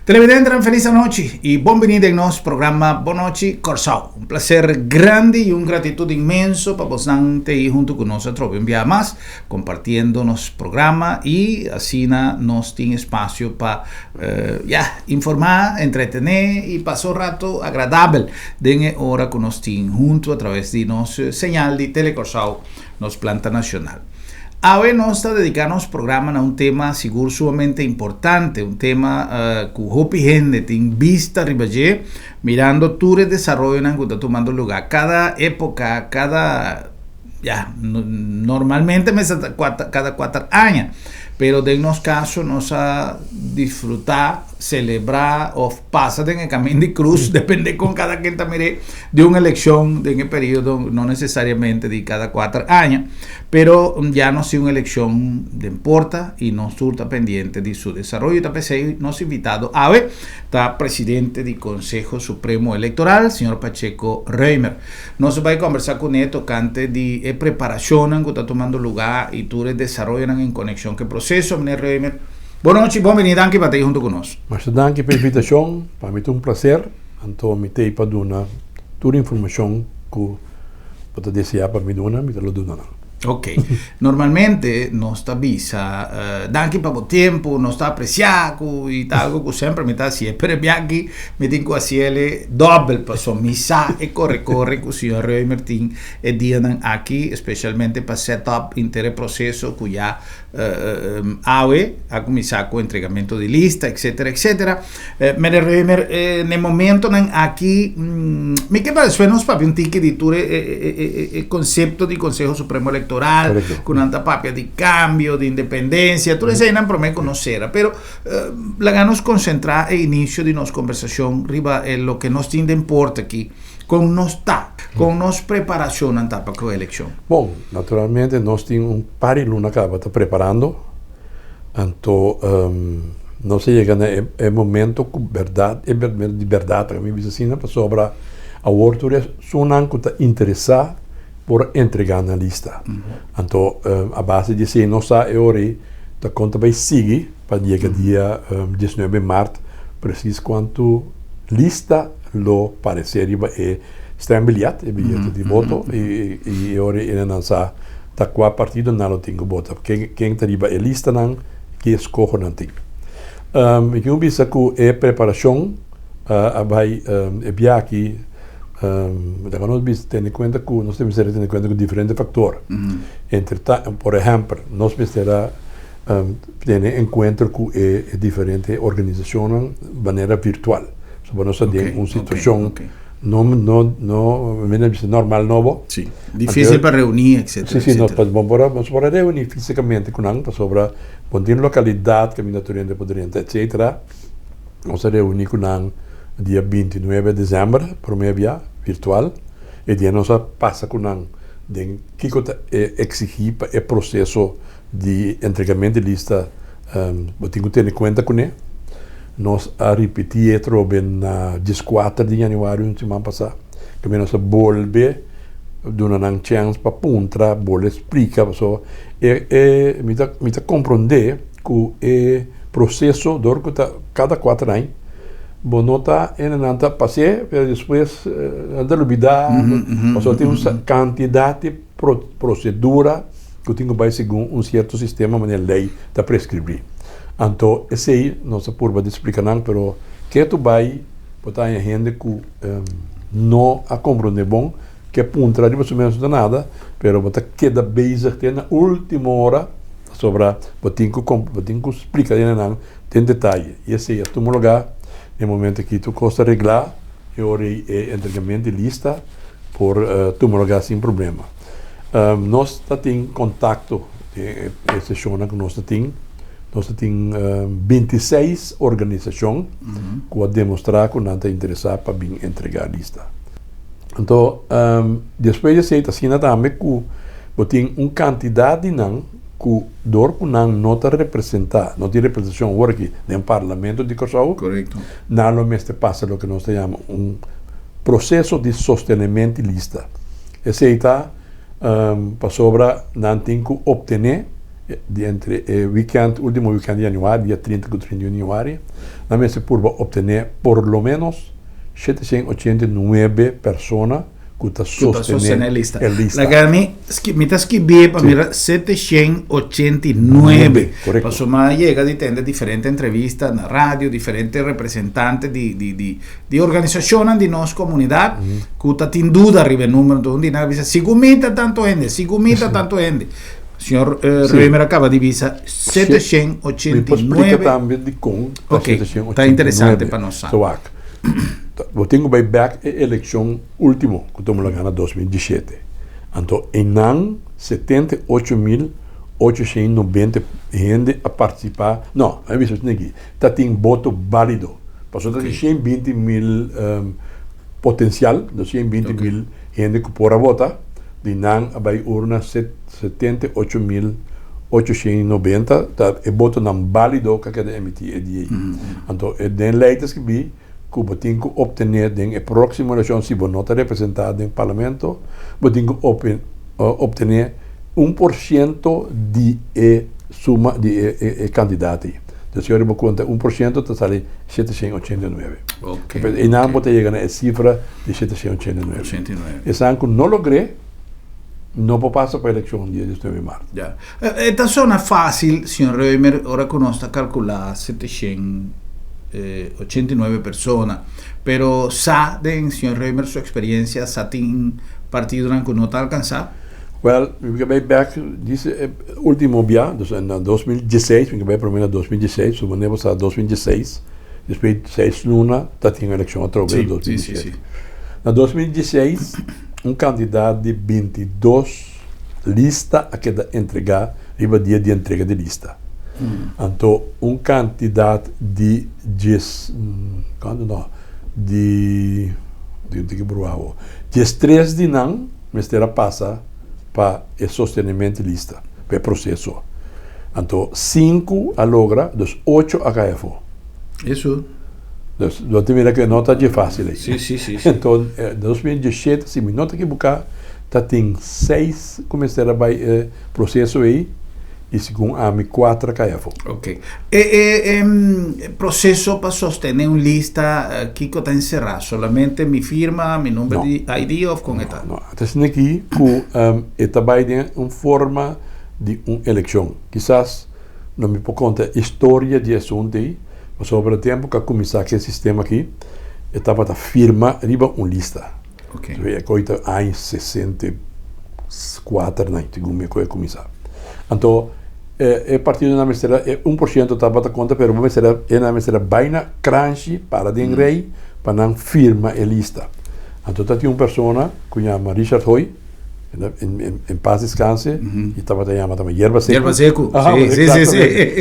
Televidentenan felis anochi y bon bini den nos programa Bon Nochi Kòrsou. Un placer grandi y un gratitud inmenso pa bosnan te ei hunto cu nos atrobe un biaha mas compartiendo nos programa y asina nos tin espacio pa ya informa, entretene y pasa un rato agradabel den e ora cu nos tin hunto a traves di nos señal di Tele Kòrsou, nos planta nacional. Awe nos ta dedica nos programa na un tema sigur sumamente importante, un tema cu hopi hende tin bista riba dje, mirando tur e desaroyonan cu ta tumando lugar. Cada epoca, cada, ya, normalmente mester ta cada cuater aña, pero den nos caso nos a disfruta, celebra of pasa den e camin di cruz, depende con cada ken ta mir'é, di un eleccion den e periodo no necesariamente di cada cuater aña, pero ya nos tin un eleccion den porta y nos tur ta pendiente di su desaroyo. Ta p'esey nos invitado awe ta presidente di Conseho Supremo Electoral, señor Pacheco Römer. Nos a bay combersa cune tocante di e preparacionnan cu ta tumando lugar y tur e desaroyonan en conexion cu e proceso. Meneer Römer, bon nochi, bon bini, danki pa ta hunto cu nos. Masha danki pa e invitacion, pa mi ta un placer, anto mi t'ey pa duna tur informacion cu bo ta desea pa mi duna, mi ta lo duna nan. Ok. Normalmente nos ta bisa danki pa bo tempu, nos ta aprecia cu y ta algo cu semper mi ta hacié, pero e bia aki mi tin cu haciele dobbel paso mi sa e corre corre cu señor Römer tin e dianan aki, especialmente pa set up henter e proceso cu ya Awe a kuminsá ku entregamentu di lista, etcétera, etcétera. Meneer Römer, n'e momentonan aki, mi ke pa despues nos papia un tiki di tur e konsepto di Konseho Supremo Elektoral, ku nan ta papia di kambio, di independensia, tur eseinan promé ku nos sera. Pero laga nos konsentrá e inisio di nos kombersashon riba e loke nos tin den porta aki. Kon nos ta? Kon nos preparashonnan ta pa ku elekshon? Bon, naturalmente nos tin un par di luna kaba ta preparando, anto nos a yega na e momento ku bèrdat, e momento di bèrdat ta mi bisa asina, pasobra awor tur esunnan ku ta interesá por entregá nan lista. Anto a base di esei nos sa e ora ei ta kon ta bai sigui pa yega dia 19 mart presis kuantu lista lo paresé riba e stembiljet, e biyete di voto, i e ora ei nan sa ta kua partido nan lo tin ku bota, ken ta riba e listanan, ki eskoho nan tin. Mi tin ku bisa ku e preparashon a bai e bia aki, laga nos bisa tene kuenta ku nos mester a tene kuenta ku diferente faktor. Entre ta, por ehèmpel, nos mester a tene enkuentro ku e diferente organisashonnan manera virtual. Pasobra nos ta den un situashon no no no mi na bisa normal nobo. Sí, difícil pa reuní etcétera. Sí, sí, nos por a nos por a reuní físikamente ku nan pasobra bo tin lokalidat kaminda tur hende por drenta etcétera. Nos a reuní ku nan dia 29 desèmber promé bia virtual. E dia nos a pasa ku nan den kiko ta e eksigí pa e proseso di entregament di lista bo tin ku tene kuenta kuné. Nos a ripití e atrobe na dieskuater di yanüari un siman pasá. Kaminda nos a bolbe duna nan chèns pa puntra, bolbe splika pasobra e e mi ta mi ta komprondé ku e proseso dor ku ta kada kuater aña bo no ta hende nan ta pas'é pero despues nan ta lubidá pasobra tin un kantidat di prosedura ku tin ku bai segun un sierto sistema manera lei ta preskribí. Anto esei nos a purba di splika nan, pero ke tu bai bo ta haña hende ku no a komprondé bon, ke puntra riba su mes no ta nada, pero bo ta keda bezig te na último ora pasobra bo tin ku bo tin ku splika nan den detaye. I esei a tuma lugá den momento aki tur kos ta reglá e ora ei e entregamentu di lista por tuma lugá sin problema. Nos ta tin kontakto den e seshonnan ku nos ta tin. Nos ta tin 26 organisashon ku a demostrá ku nan ta interesá pa bin entregá lista. Anto despues di esei ta asina tambe ku bo tin un kantidat di nan ku dor ku nan no ta representá, no tin representashon awor aki den Parlamento di Kòrsou, nan lo mester pasa loke nos ta yama un proseso di sostenement di lista. Esei ta pasobra nan tin ku optené Di entre e weekend, ultimo weekend di januari, dia 30 ku 31 di januari, nan mester purba obtené por lo ménos 789 persona ku ta sostené e lista. Laga mi, mi ta skibí pa mira 789. Korekto. Pasobra mi a yega di tende diferente entrevista na radio, diferente representante di di di di organisashonnan di nos komunidat ku ta tin duda riba e numero. Enton un di nan a bisa, sigun mi ta tantu hende, sigun mi ta tantu hende. Señor Römer a kaba di bisa 789. Mi por splika tambe dikon ta 789. Ta interesante pa nos sa. So wak, bo tin ku bai bek e elekshon ultimo ku ta mula gana 2017. Anto einan 78.890 hende a partisipa, no, mi a bisa esaki aki, ta tin boto bálido. Pasobra ta tin 120.000 potensial, 220.000 hende ku por a vota. Di nan a bai urna 78.890 ta e botonan bálido ku a keda emití e dia ei. Anto e den lei ta skibí ku bo tin ku optené den e próksimo elekshon si bo no ta representá den parlamento, bo tin ku optené 1% di e suma di e kandidat ei. Entonces si ora bo konta 1% ta sali 789. Einan bo ta yega na e sifra di 789. Esan ku no logr'é, no por pasa pa elekshon dia 19 di mart. Ya. E ta sona fásil, señor Römer, ora ku nos ta kalkulá 789 persona, pero sa den señor Römer su eksperensia sa tin partidonan ku no ta alkansá? Wèl, mi ke bai bèk dise e último bia, dus na 2016, mi ke bai promé na 2016, suponé bo sa 2016, Despues di seis luna ta tin elekshon atrobe na 2017. Na 2016 un kandidat di 22 lista a keda entregá riba dia di entrega di lista. Anto un kantidat di djes, kuantu no, di, di tin ki bruha awor, 13 di nan mester a pasa pa e sostenemento di lista, pa e proseso. Anto sinku a logra, dus ocho a kai afó. Eso. Dus bo ta mira ku e no ta dje fásil ei. Sí, sí, sí, sí. Anto 2017, si mi no ta ekiboká, ta tin seis ku mester a bai e proseso ei i segun ami kuater a kai afó. Ok. E e e proseso pa sostené un lista, kiko ta enserá? Solamente mi firma, mi number di ID òf kon e ta? No, no. Ta asina aki ku e ta bai den un forma di un elekshon. Kisas no mi por konta e historia di e asuntu ei, pasobra e tempu ku a kuminsá ku e sistema aki, e tabata firma riba un lista. E koi ta aña 64 nan, segun mi e koi a kuminsá. Anto e partidonan mester a, e 1% tabata konta, pero bo mester a, e nan mester a bai na kranshi, para den rei, pa nan firma e lista. Anto tatin un persona ku yama Richard Hoy, En paz descanse, y tabata yama tambe Yerba Seco. Yerba Seco, sí, sí, sí, sí.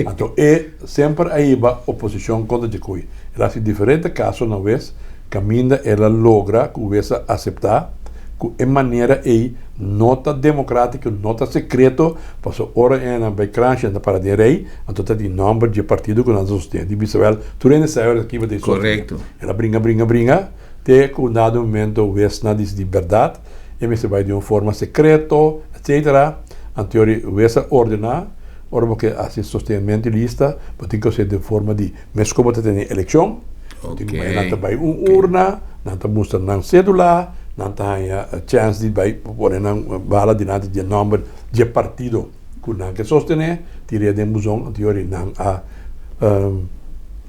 Anto e semper a hiba oposicion contra Jacoy. El a haci diferente caso na wes caminda el a logra cu wes a acepta cu e manera ey no ta democratico, no ta secreto, pasobra ora e nan bay cranshi nan ta para den rey, anto ta di nomber dje partido cu nan ta sostene. Di bisa wel, tur hende sa ora kiba ta e sostene. Correcto. El a bringa, bringa, bringa, te cu un dado momento wes nan dicidi berdad. E mester bai di un forma sekreto, etcetera. Anteori wes a ordená, ora bo ke hasi sostenimento di lista, bo tin ku hasié den forma di mes ku bo ta tene elekshon, bo tin ku bai, nan ta bai un urna, nan ta mustra nan sédula, nan ta haña chèns di bai pone nan bala dilanti di e nòmber di e partido ku nan ke sostené, tir'é den buzon, anteori nan a.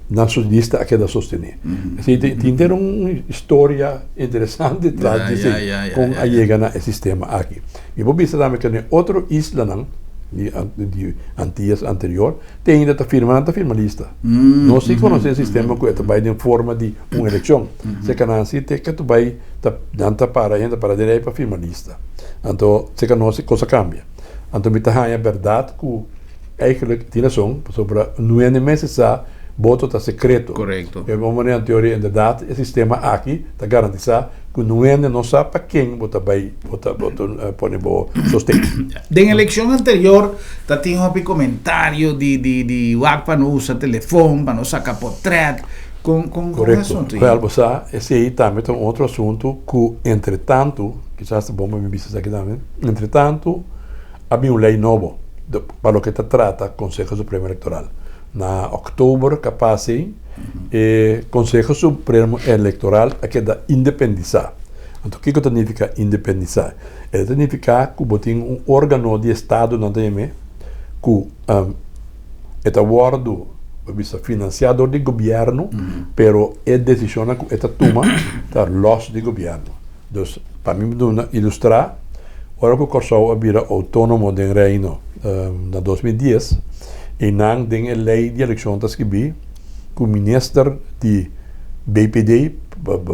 Nan su lista a keda sostené. Así tin henter un historia interesante tras di esei kon a yega na e sistema aki. Mi por bisa tambe ku na e otro islanan di di Antillas anterior te ainda ta firma nan ta firma lista. Nos si konosé e sistema ku e ta bai den forma di un elekshon. Seka nan si te ke ta bai ta nan ta para hende ta para den rei pa firma lista. Anto seka nos e kos a kambia. Anto mi ta haña bèrdat ku. Eigenlijk tin rason, pasobra nuende mester sa boto ta sekreto. Korekto. E bon manera teoria inderdaad e sistema aki ta garantisa ku nuende no sa pa ken bo ta bai bo ta bo ta pone bo sosten. Den elekshon anterior ta tin hopi komentario di di di wak pa no usa telefon, pa no saka potret, kon kon kon e asuntu ei? Korekto. Wèl bo sa esei tambe ta un otro asuntu ku entretantu, kisas ta bon pa mi bisa esaki tambe, entretantu a bin un lei nobo. pa loke ta trata Konseho Supremo Elektoral. Na òktober ku a pasa ei, e Konseho Supremo Elektoral a keda independisá. Anto kiko ta nifiká independisá? E ta nifiká ku bo tin un órgano di estado nan ta yam'é ku e ta wòrdu bo bisa finansiá dor di gobièrnu, pero e desishonnan ku e ta tuma ta lòs di gobièrnu. Dus pa mi duna ilustrá, ora ku Kòrsou a bira outónomo den Reino na 2010, einan den e lei di elekshon ta skibí ku minister di BPD,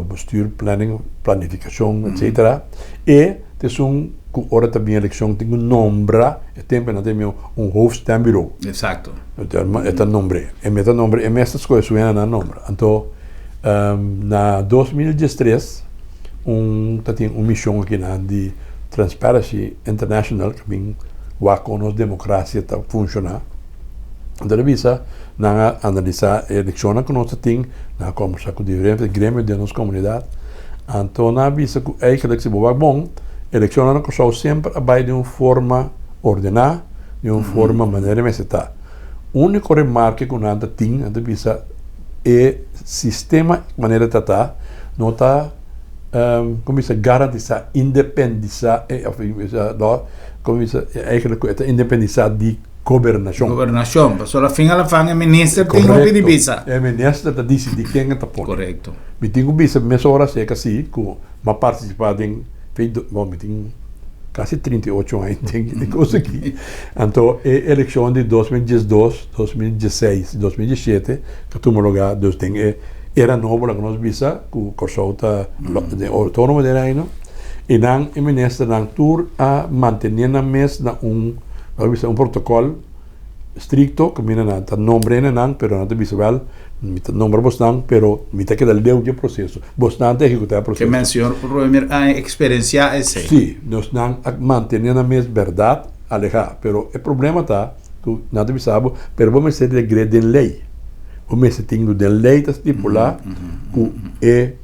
Bestuur, Planning, Planifikashon, etsetera, e ta esun ku ora ta bin elekshon tin ku nombra, e tempu nan ta yama un hoofdstembureau. Eksakto. E ta nombr'é. E mes ta nombr'é, e mes ta skohe su hende nan nombra. Anto na 2013 un ta tin un mision akinan di Transparency International ku bin wak kon nos demokrasia ta funshoná. Anto ta bisa nan a analisá e elekshonnan ku nos ta tin, nan a kombersá ku diferente gremio den nos komunidat. Anto nan a bisa ku eigentlik si bo wak bon, elekshonnan na Kòrsou semper a bai den un forma ordená, den un forma manera mester ta. Úniko remarke ku nan ta tin, nan ta bisa e sistema manera ta ta no ta como bisa garantisa independisa of como bisa eigenlijk cu e ta independisa di gobernacion. Gobernacion, pasobra fin a la fin e minister tin hopi di bisa. E minister ta dicidi ken e ta pone. Correcto. Mi tin cu bisa mesora acerca si cu m'a participa den bon mi tin casi 38 aña den e cos aki. Anto e eleccion di 2012, 2016 y 2017 ta tuma lugar dus den e era nobo laga nos bisa cu Corsou ta autonomo den Reino y nan e ministernan tur a mantene nan mes na un laga bisa un protocol stricto caminda nan ta nombre nan pero nan ta bisa wel Mi ta nombra bosnan, pero mi ta keda leu di e proseso. Bosnan ta ehekutá e proseso. Ke men señor Roemer a eksperensiá esei. Sí, nosnan a mantené nan mes bèrdat alehá. Pero e problema ta ku nan ta bisa bo, pero bo mester regr'é den lei. Bo mester tin ku den lei ta stipulá ku e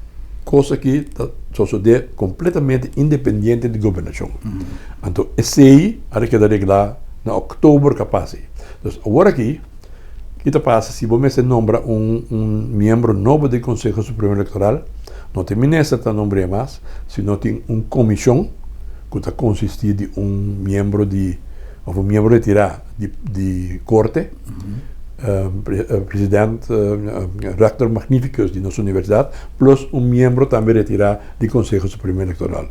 kos aki ta sosodé kompletamente independiente di gobernashon. Anto esei a keda reglá na òktober ku a pasa ei. Dus awor aki. Ki ta pasa si bo mester nombra un un miembro nobo di Konseho Supremo Elektoral? No ta e minister ta nombr'é mas, sino tin un komishon ku ta konsistí di un miembro di òf un miembro retirá di di korte, president, rector magnificus di nos universidat, plus un miembro tambe retirá di Konseho Supremo Elektoral.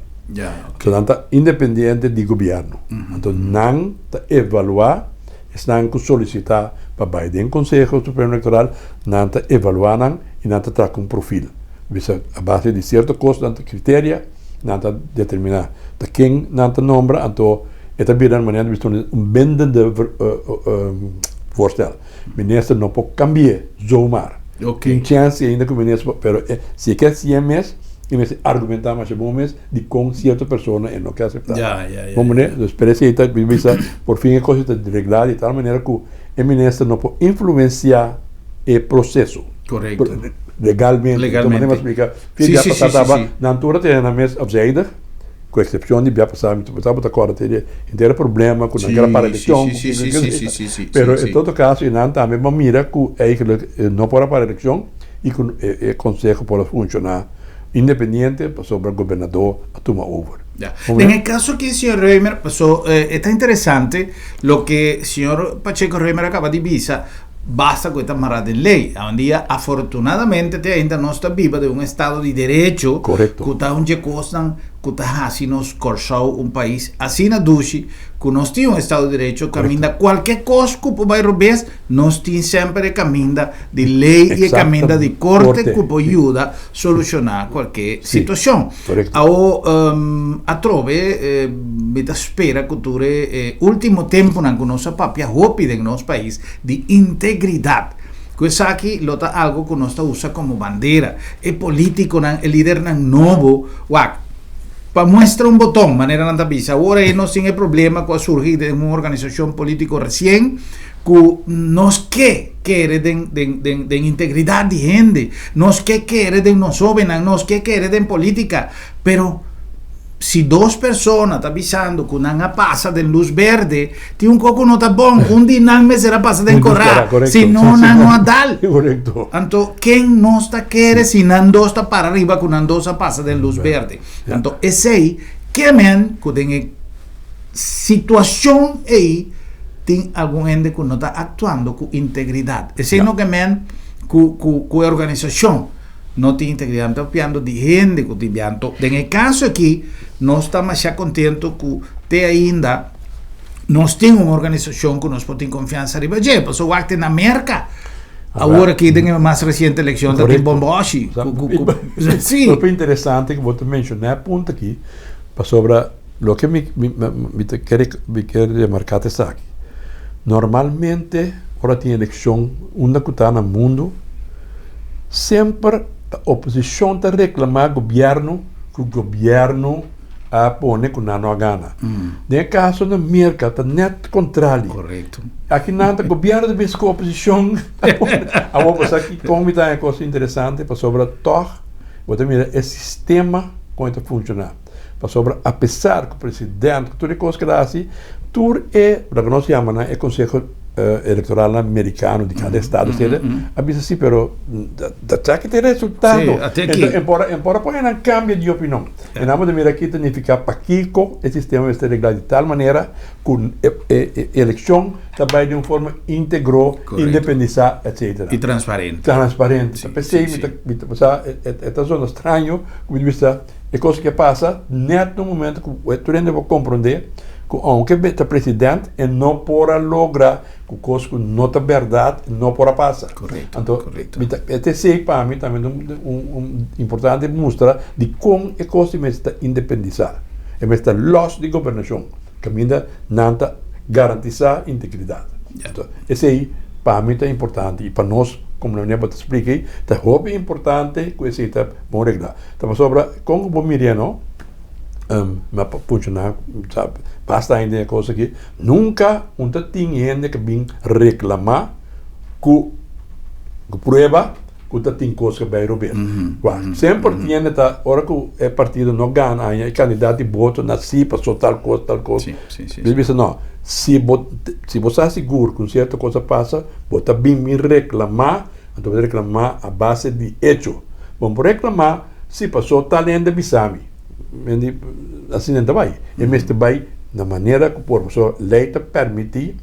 So nan ta independiente di gobièrnu. Anto nan ta evaluá. Esnan ku solisitá pa bai den Konseho Supremo Elektoral, nan ta evaluá nan i nan ta traka un profil. Bisa a base di sierto kos, nan ta kriteria, nan ta determiná ta ken nan ta nombra, anto e ta bira manera di bisa un bindende voorstel. Minister no por kambi'é zomaar. Tin chèns ainda ku minister por, pero si e ke hasié mes, e mester argumentá masha bon mes. Dikon sierto persona e no ke aseptá. Bon manera, dus pero esei ta bisa por fin e kos ta reglá di tal manera ku e minister no por influensiá e proseso. Korekto. Legalmente. Legalmente. Manera mi a splika, fin bia pasá taba nan tur a tene nan mes afzijdig, ku eksepshon di bia pasá mi tabata kòrda te di henter e problema ku nan kere para elekshon. Pero en todo kaso e nan tambe bo a mira ku eigentlik no por a para elekshon i ku e konseho por a funshoná. Independiente pasobra gobernador a tuma over. Ya. Den e caso aki, señor Römer, paso e ta interesante loke señor Pacheco Römer a caba di bisa, basta cu e ta mara den ley. Awendia, afortunadamente, te ainda nos ta biba den un estado di derecho Correcto. cu ta un dje cosnan cu ta haci nos Corsou un pais asina dushi cu nos tin un estado di derecho caminda cualke cos cu por bay robes, Nos tin semper e caminda di ley y e caminda di corte cu por yuda soluciona cualke situacion. Awo atrobe mi ta spera cu tur e ultimo temponan cu nos a papia hopi den nos pais di integridad, cu esaki lo ta algo cu nos ta usa como bandera. E politiconan, e lidernan nobo, wak, pa muestra un boton, manera nan ta bisa. Awor ey nos tin e problema cu a surgi den un organisacion politico recien, Ku nos ke kere den den den den integridat di hende, nos ke kere den nos hóbennan, nos ke kere den polítika, pero Si dos persona ta bisando ku nan a pasa den lus berde, tin un koko no ta bon, un di nan mester a pasa den korá, si no nan no a dal. Anto ken nos ta kere si nan dos ta para riba ku nan dos a pasa den lus berde? Anto esei ke men ku den e situashon ei tin algun hende ku no ta aktuando ku integridat. Esei no ke men ku ku e organisashon no tin integridad. Mi ta papiando di hende ku tin biaha. Anto, den e kaso aki, nos ta masha kontento ku te ainda nos tin un organisashon ku nos por tin konfiansa riba dje. Pasobra wak te na Merka, awor aki den e mas resiente elekshon ta tin bomboshi. Si. Hopi interesante ku bo ta menshoná e punto aki, pasobra loke mi mi ta kere mi kere remarká ta esaki, normalmente ora tin elekshon unda ku ta na mundu, Semper ta oposicion ta reclama gobierno cu gobierno a pone cu nan no a gana. Den e caso na Merca ta net contrali. Correcto. Aki nan ta gobierno ta bisa cu oposicion a pone. Awor bo sa kikon mi ta haña cos interesante pasobra tog bo ta mira e sistema con e ta funciona. Pasobra apesar cu president cu tur e cos cu el a haci tur e loke nos yama nan e conseho electoralnan mericano di cada estado etcetera a bisa si pero ta esaki ta e resultado enton embora por nan cambia di opinion e nan bo ta mira aki ta nifica pakico e sistema mester regla di tal manera cu e eleccion ta bay di un forma integro independisa etcetera y transparente transparente pesey mi ta sa e ta zona straño cu mi ta bisa E kos ke pasa nèt na un momento ku tur hende por komprondé ku ounke be ta president e no por a logra ku kos ku no ta bèrdat no por a pasa. Korekto, Anto korekto. mi ta e ta esei pa mi tambe ta un un un importante mustra di kon e kos di mester ta independisá. E mester ta lòs di gobernashon kaminda nan ta garantisá integridat. Ya. Anto esei pa mi ta importante i pa nos komo nan bo ta splika ei ta hopi importante ku esei ta bon reglá. Ta pasobra kon ku bo mira no, mi a funshoná sa basta aña den e kos aki, nunka un ta tin hende ku bin reklamá ku prueba ku ta tin kos ku bai robes. Wak, semper tin hende ta ora ku e partido no gana aña e kandidat di boto na si paso tal kos tal kos. Mi bisa no, si bo si bo sa sigur ku un sierto kos a pasa bo ta bin bin reklamá. Anto bo ta reklamá a base di echo. Bo no por reklamá si pasó tal hende bisa mi. Mendi asina ta bai. E mester bai na manera ku por. Pasobra lei ta permití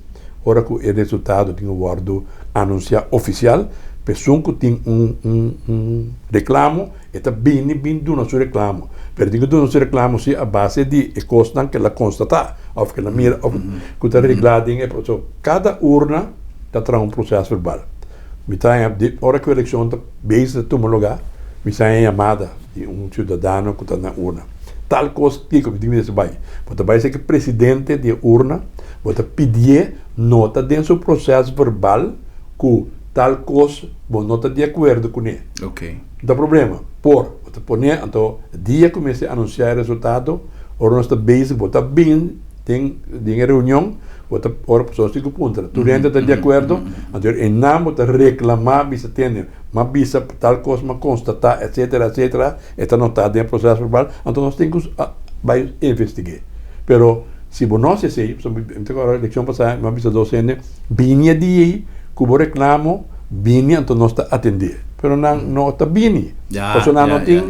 ora ku e resultado tin ku wòrdu anunsiá ofisial, pa esun ku tin un un un reklamo e ta bini bin duna su reklamo. Pero e tin ku duna su reklamo si a base di e kosnan ku el a konstatá òf ku el a mira òf ku ta reglá den e proseso. Kada urna ta traha un proseso verbal. Mi ta haña di ora ku elekshon ta bezig ta tuma lugá, mi sa haña yamada di un siudadano ku ta na urna. Tal kos kiko mi tin mester bai. Bo ta bai serka e presidente di e urna, bo ta pidié nota den su proses verbal ku tal kos bo no ta di akuerdo kuné. No ta problema. Por, bo ta pone, anto dia ku mester anunsiá e resultado, ora nos ta bezig bo ta bin den den e reunion bo ta ora persona tin ku puntra tur hende ta di akuerdo anto e nan bo ta reklamá bisa tende m'a bisa tal kos m'a konstatá etsetera etsetera e ta notá den e proseso verbal anto nos tin ku bai investig'é pero si bo no hasi esei pasobra mi ta kòrda elekshon pasá mi a bisa dos hende bini e dia ei ku bo reklamo bini anto nos ta atendé pero nan no ta bini pasobra nan no tin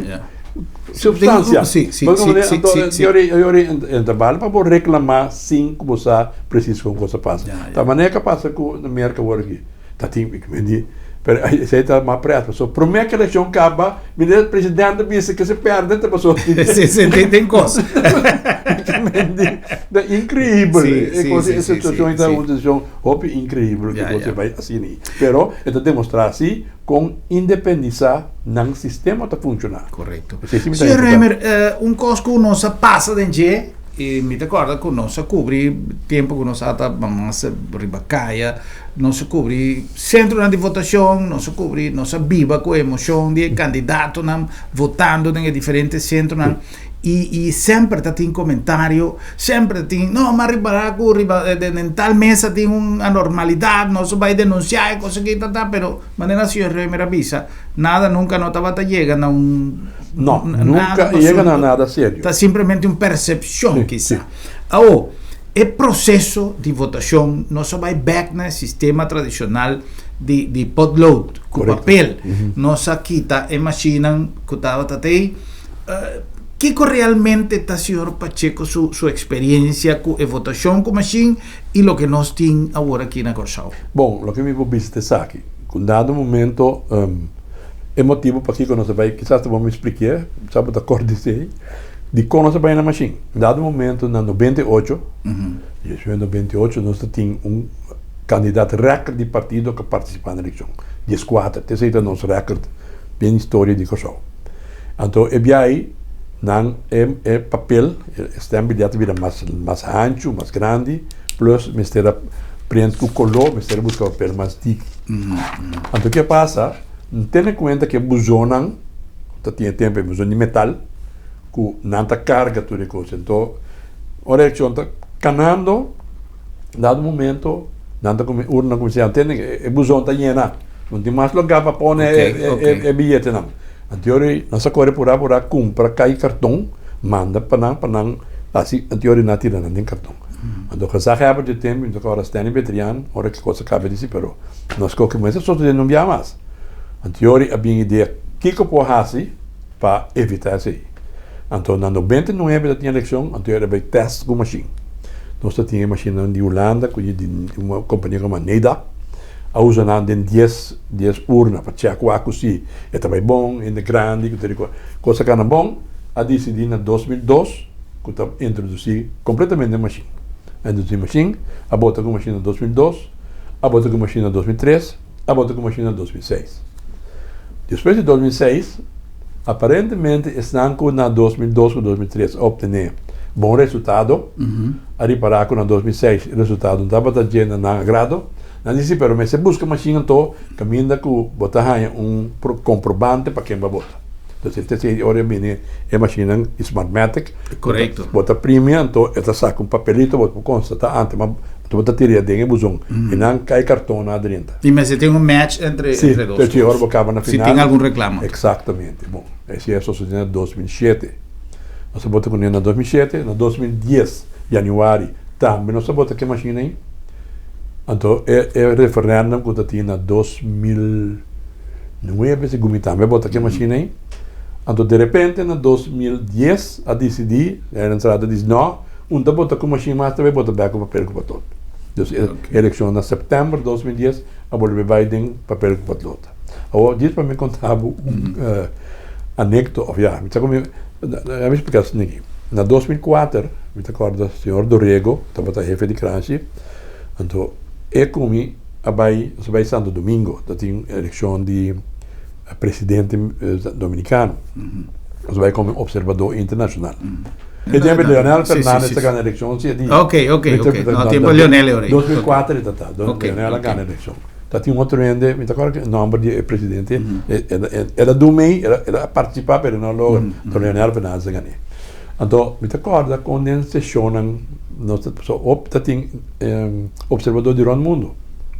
Substancia. Sí, sí, Bo sí, sí, sí, anto, sí, sí. Yori, yori, en ta bale pa bo reclama sin cu bo sa precies con cosa pasa. Ya, ya. Ta manera que pasa cu na Merca awor aki. Ta tin, ik meen di, pero esey ta mas pret. Paso prome que eleccion caba, mira presidente bisa que se perde, ta paso. Sí, sí, tin, tin cos. Ik meen di, ta increíbel. Sí, E sí, cosa, sí, e sí, situacion sí, ta sí. un situacion hopi increíbel que Ya, cosa ya. bay asina. Pero e ta demostra si Kon independisá nan sistema ta funshoná. Korekto. Esei si mi ta Señor importante. Römer, un kos ku nos a pasa den dje, i mi ta kòrda ku nos a kubri tempu ku nos a ta mas riba kaya, nos a kubri sentronan di votashon, nos a kubri, nos a biba ku e emoshon di e kandidatonan votando den e diferente sentronan. I i semper ta tin komentario, semper ta tin, no, m'a ripará ku riba den tal mesa tin un anormalidat, nos a bai denunsiá e kos aki ta ta, pero manera señor Römer a bisa, nada nunka no tabata yega na un No, nunka yega na nada serio. Ta simplemente un persepshon kisa. Awor, e proseso di votashon nos a bai bèk na e sistema tradishonal di di potlood ku papel. Nos a kita e mashinnan ku tabata t'ei. Kiko realmente ta señor Pacheco su su experiencia ku e votacion ku machine y loke nos tin awor aki na Kòrsou? Bon, loke mi por bisa ta esaki, ku un dado momento e motibu pakiko nos a bai, kisas ta bon mi splikié, sa bo ta kòrda esei, dikon nos a bai na machine. Un dado momento na 98, 1998 nos ta tin un kandidat rèkòrt di partido ku a partisipá na elekshon, 14, esei ta nos rèkòrt den historia di Kòrsou. Anto e bia ei nan e e papel, e stembiljet a bira mas mas hanchu, mas grandi, plus mester a print ku koló, mester a buska papel mas diki. Anto ke pasa, tene kuenta ku e buzonnan ta tin e tempu e buzon di metal ku nan ta karga tur e kos. Anto ora e akshon ta kanando, dado momento nan ta kuminsá, urna kuminsá, tene e buzon ta yena, no tin mas lugá pa pone e biyetenan. Anteori nos a kore purá purá kumpra kai karton manda pa nan pa nan hasi anteori nan a tira nan den karton. Anto gezaghebber di e tempu mi ta kòrda Stanley Betrian ora ki kos a kaba di si pero nos koke mester sosodé no bia mas. Anteori a bin idea kiko por hasi pa evitá esei. Anto na 99 ta tin elekshon anteori a bai tèst ku mashin. Nos ta tin e mashinnan di Hulanda ku di un kompania ku yama Neda. A usa nan den dies dies urna pa chèk wak ku si e ta bai bon, hende grandi ku ta di kos a kana bon, a disidí na 2002 ku ta introdusí kompletamente mashin. A introdusí mashin, a bota ku mashin na 2002, a bota ku mashin na 2003, a bota ku mashin na 2006. Despues di 2006, aparentemente esnan ku na 2002 ku 2003 a optené bon resultado, a ripará ku na 2006 e resultado no tabata dje na nan agrado. Nan di si, pero mester buska mashin anto kaminda ku bo ta haña un komprobante pa ken bo a bota. Entonces e ta ora e bini e mashinnan di Smartmatic. Korekto. Bo ta primi anto e ta saka un papelito bo por konstatá antes ma bo ta tira den e buzon i nan kai karton na adrenta. I mester tin un match entre entre dos. Si, ora bo kaba na final. Si tin algun reklamo. Eksaktamente. Bon, esei a sosodé na 2007. Nos a bota kuné na 2007, na 2010 yanüari tambe nos a bota ku e mashin ei. Anto e e referendum ku ta tin na 2009 segun mi tambe a bota ku e mashin ei. Anto derepente na 2010 a disidí, e entrada di no, un ta bota ku mashin mas ta bai bota bek ku papel ku potlood. Dus e elekshon na sèptèmber 2010 a bolbe bai den papel ku potlood. Awor djis pa mi konta bo un anekto òf ya mi ta ku mi mi splika esaki. Na 2004 mi ta kòrda señor Dorego tabata hefe di kranshi anto e ku mi a bai nos a bai Santo Domingo ta tin elekshon di presidente dominikano nos a bai komo opservadó internashonal. E tempu Leonel Fernandez ta gana elekshon si e di 2004 e ta ta Leonel a gana elekshon. Ta tin otro hende, mi ta acorda e nomber di e presidente, el a dun mei, el a participa pero no a logra, anto Leonel Fernandez a gané. Anto mi ta acorda con den sesionnan nos ta so op ta tin observador di rond mundo,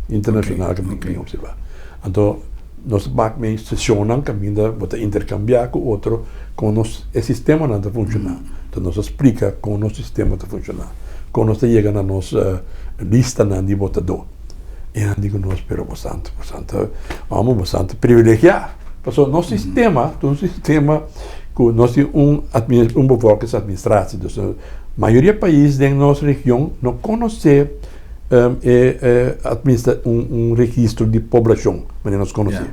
internacional ke bin observa. Anto nos ta bak mei sesionnan kaminda bo ta intercambia ku otro kon nos e sistemanan ta funciona. Anto nos a splica kon nos sistema ta funciona, kon nos ta yega na nos listanan di votador. E nan di ku nos, pero bosant, bosant ta, amo bosant ta privilegiá. Pasobra nos sistema ta un sistema ku nos tin un un bevolkingsadministratie. Dus mayoria pais den nos region no konosé e e administra un un registro di poblashon manera nos konosé.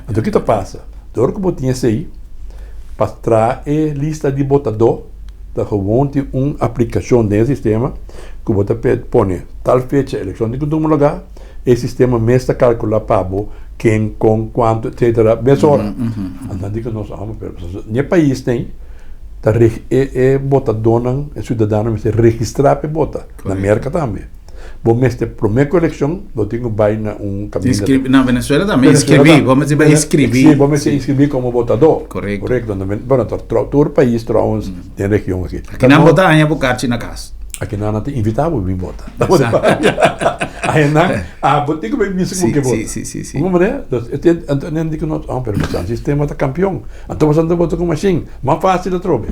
Anto ki ta pasa? Dor ku bo tin esei pa traha e lista di botadó ta gewoon tin un aplikashon den e sistema ku bo ta pone tal fecha elekshon tin ku tuma lugá, e sistema mes ta kalkulá pa bo ken, kon, kuantu etsetera mesora. Anto nan di ku nos amo pero ni e pais nei ta e e botadónan e siudadano mester registrá pa e bota, na Merka tambe. Bo mester promé ku elekshon bo tin ku bai na un kaminda. Inskribí, na Venezuela tambe inskribí, bo mester bai inskribí. Sí, bo mester inskribí komo votadó. Korekto. Korekto. Bueno, ta tur pais trouwens den region aki. Akinan bo ta haña bo karchi na kas. Akinan nan ta invitá bo bin vota. Ahinan abo tin ku bai bisa ku bo ke vota. Sí, sí, sí, sí. Bo comprende? Dus e tin, anto nan di ku nos, oh, pero boso sistema ta kampion. Anto boso ta vota ku mashin, mas fásil atrobe.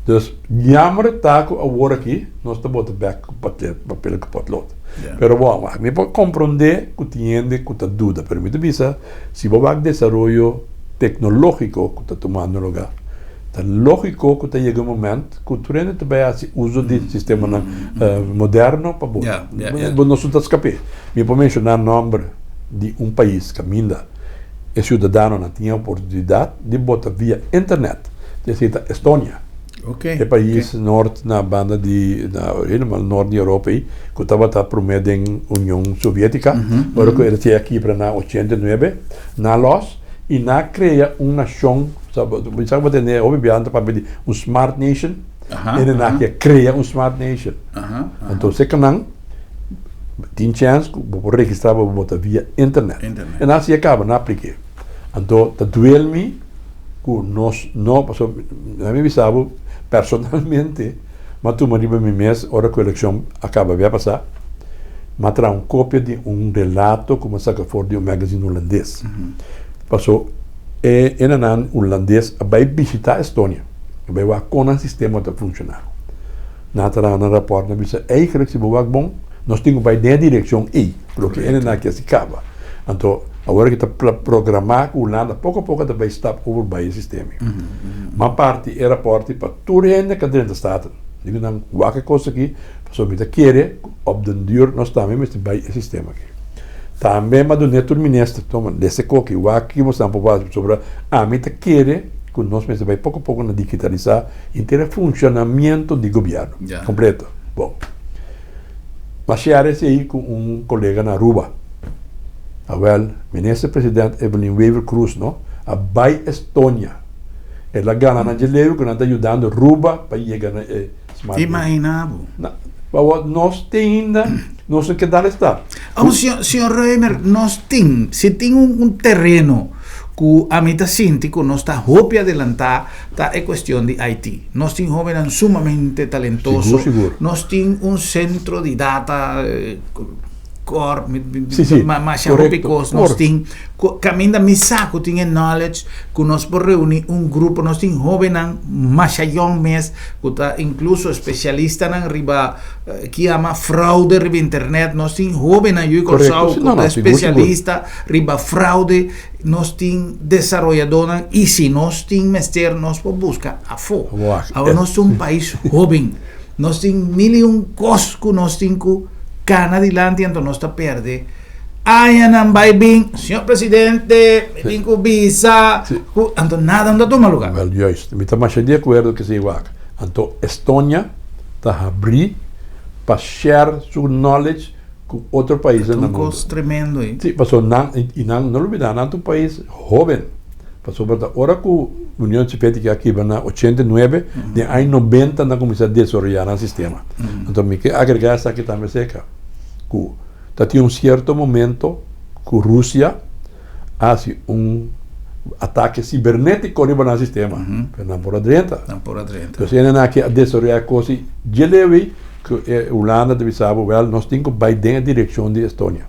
Dus jammer ta ku awor aki nos ta bota bek ku papel ku potlood. Pero bon, mi por komprondé ku tin hende ku ta duda, pero mi ta bisa si bo wak desaroyo teknológiko ku ta tumando lugá, ta lógiko ku ta yega un moment ku tur hende ta bai hasi uso di sistemanan moderno pa bota. Bo no ta skap'é. Mi por menshoná nòmber di un pais kaminda e siudadanonan tin e oportunidat di bota via internet, esei ta Estonia. E pais nort na banda di na helemaal nort di Europa ei ku tabata promé den Union Soviétika, ora ku el a kibra na 89, nan lòs i nan a krea un nashon, bo sa bo tende hopi biaha nan ta papia di un smart nation, e nan a krea un smart nation. Anto seka nan tin chèns ku bo por registrá pa bo bota via internet. E nan hasi e kaba, nan aplik'é. Anto ta duel mi ku nos no, pasobra mi bisa bo personalmente mi a tuma riba mi mes ora ku elekshon a kaba bia pasá, mi a traha un kopia di un relato ku mi a saka for di un magazine hulandes. Paso e enanan hulandes a bai bishitá Estonia, a bai wak kon nan sistema ta funshoná. Nan a traha nan rapòrt, nan a bisa, Eigenlijk si bo wak bon, nos tin ku bai den e direkshon ei, loke e nan a hasi kaba. Anto, awor aki ta programá ku Hulanda poko a poko ta bai stap over bai e sistema ei. Ma parti e rapòrt ei pa tur hende ku a drenta Staten. Diku nan wak e kos aki, pasobra mi ta kere ku op den duur nos tambe mester bai e sistema aki. Tambe mi a dun'é tur minister, tuma, lesa e koki, wak ki bo esnan por hasi, pasobra ami ta kere ku nos mester bai poko a poko na digitalisá Henter e funcionamiento di gobierno completo. Bon, m'a share esey cu un colega na Aruba. Awel, Minister President Evelyn Wever Croes no, a bay Estonia. El a gana nan dje leu cu nan ta yudando Aruba pa yega na e smart grid. Imagina bo. Na, awor nos te ainda nos no ke dal e stap. Awor, señor Römer, nos tin, si tin un tereno cu ami ta sinti cu nos ta hopi adelanta, Ta e cuestion di IT. Nos tin hobennan sumamente talentoso. Sigur, sigur. Nos tin un centro di data cor, Sí, sí, masha hopi correcto. cos. Nos Por. tin caminda mi sa cu tin e knowledge cu nos por reuni un grupo. Nos tin hobennan masha yong mes cu ta incluso especialistanan riba ki yama fraude riba internet. Nos tin hobennan yu Correcto. Corsou Sí, cu no, ta no, sigur, sigur. especialista riba fraude. Nos tin desaroyadónan i si nos tin mester nos por buska afó. Awor nos ta un pais hóben, nos tin mil i un kos ku nos tin ku kana dilanti anto nos ta pèrdè añanan bai bin, señor presidente mi tin ku bisa ku anto nada no ta tuma lugá. Wèl juist, mi ta masha di akuerdo ku esei wak. Anto Estonia ta habrí pa share su knowledge ku otro paisnan na Un mundu. kos tremendo ei. Sí, pasobra nan, i nan, no lubidá, nan ta un pais hóben. Pasobra ta ora ku Union Soviétika a kibra na 89, den aña 90 nan kuminsá desaroyá nan sistema. Anto mi ke agregá esaki tambe aserka ku ta tin un sierto momento ku Rusia a hasi un atake sibernétiko riba nan sistema, pero nan por a drenta. Nan por a drenta. Entonces hende nan aki a desaroyá e kos i dje leu ei ku e Hulanda ta bisa bo, wèl, nos tin ku bai den e direkshon di Estonia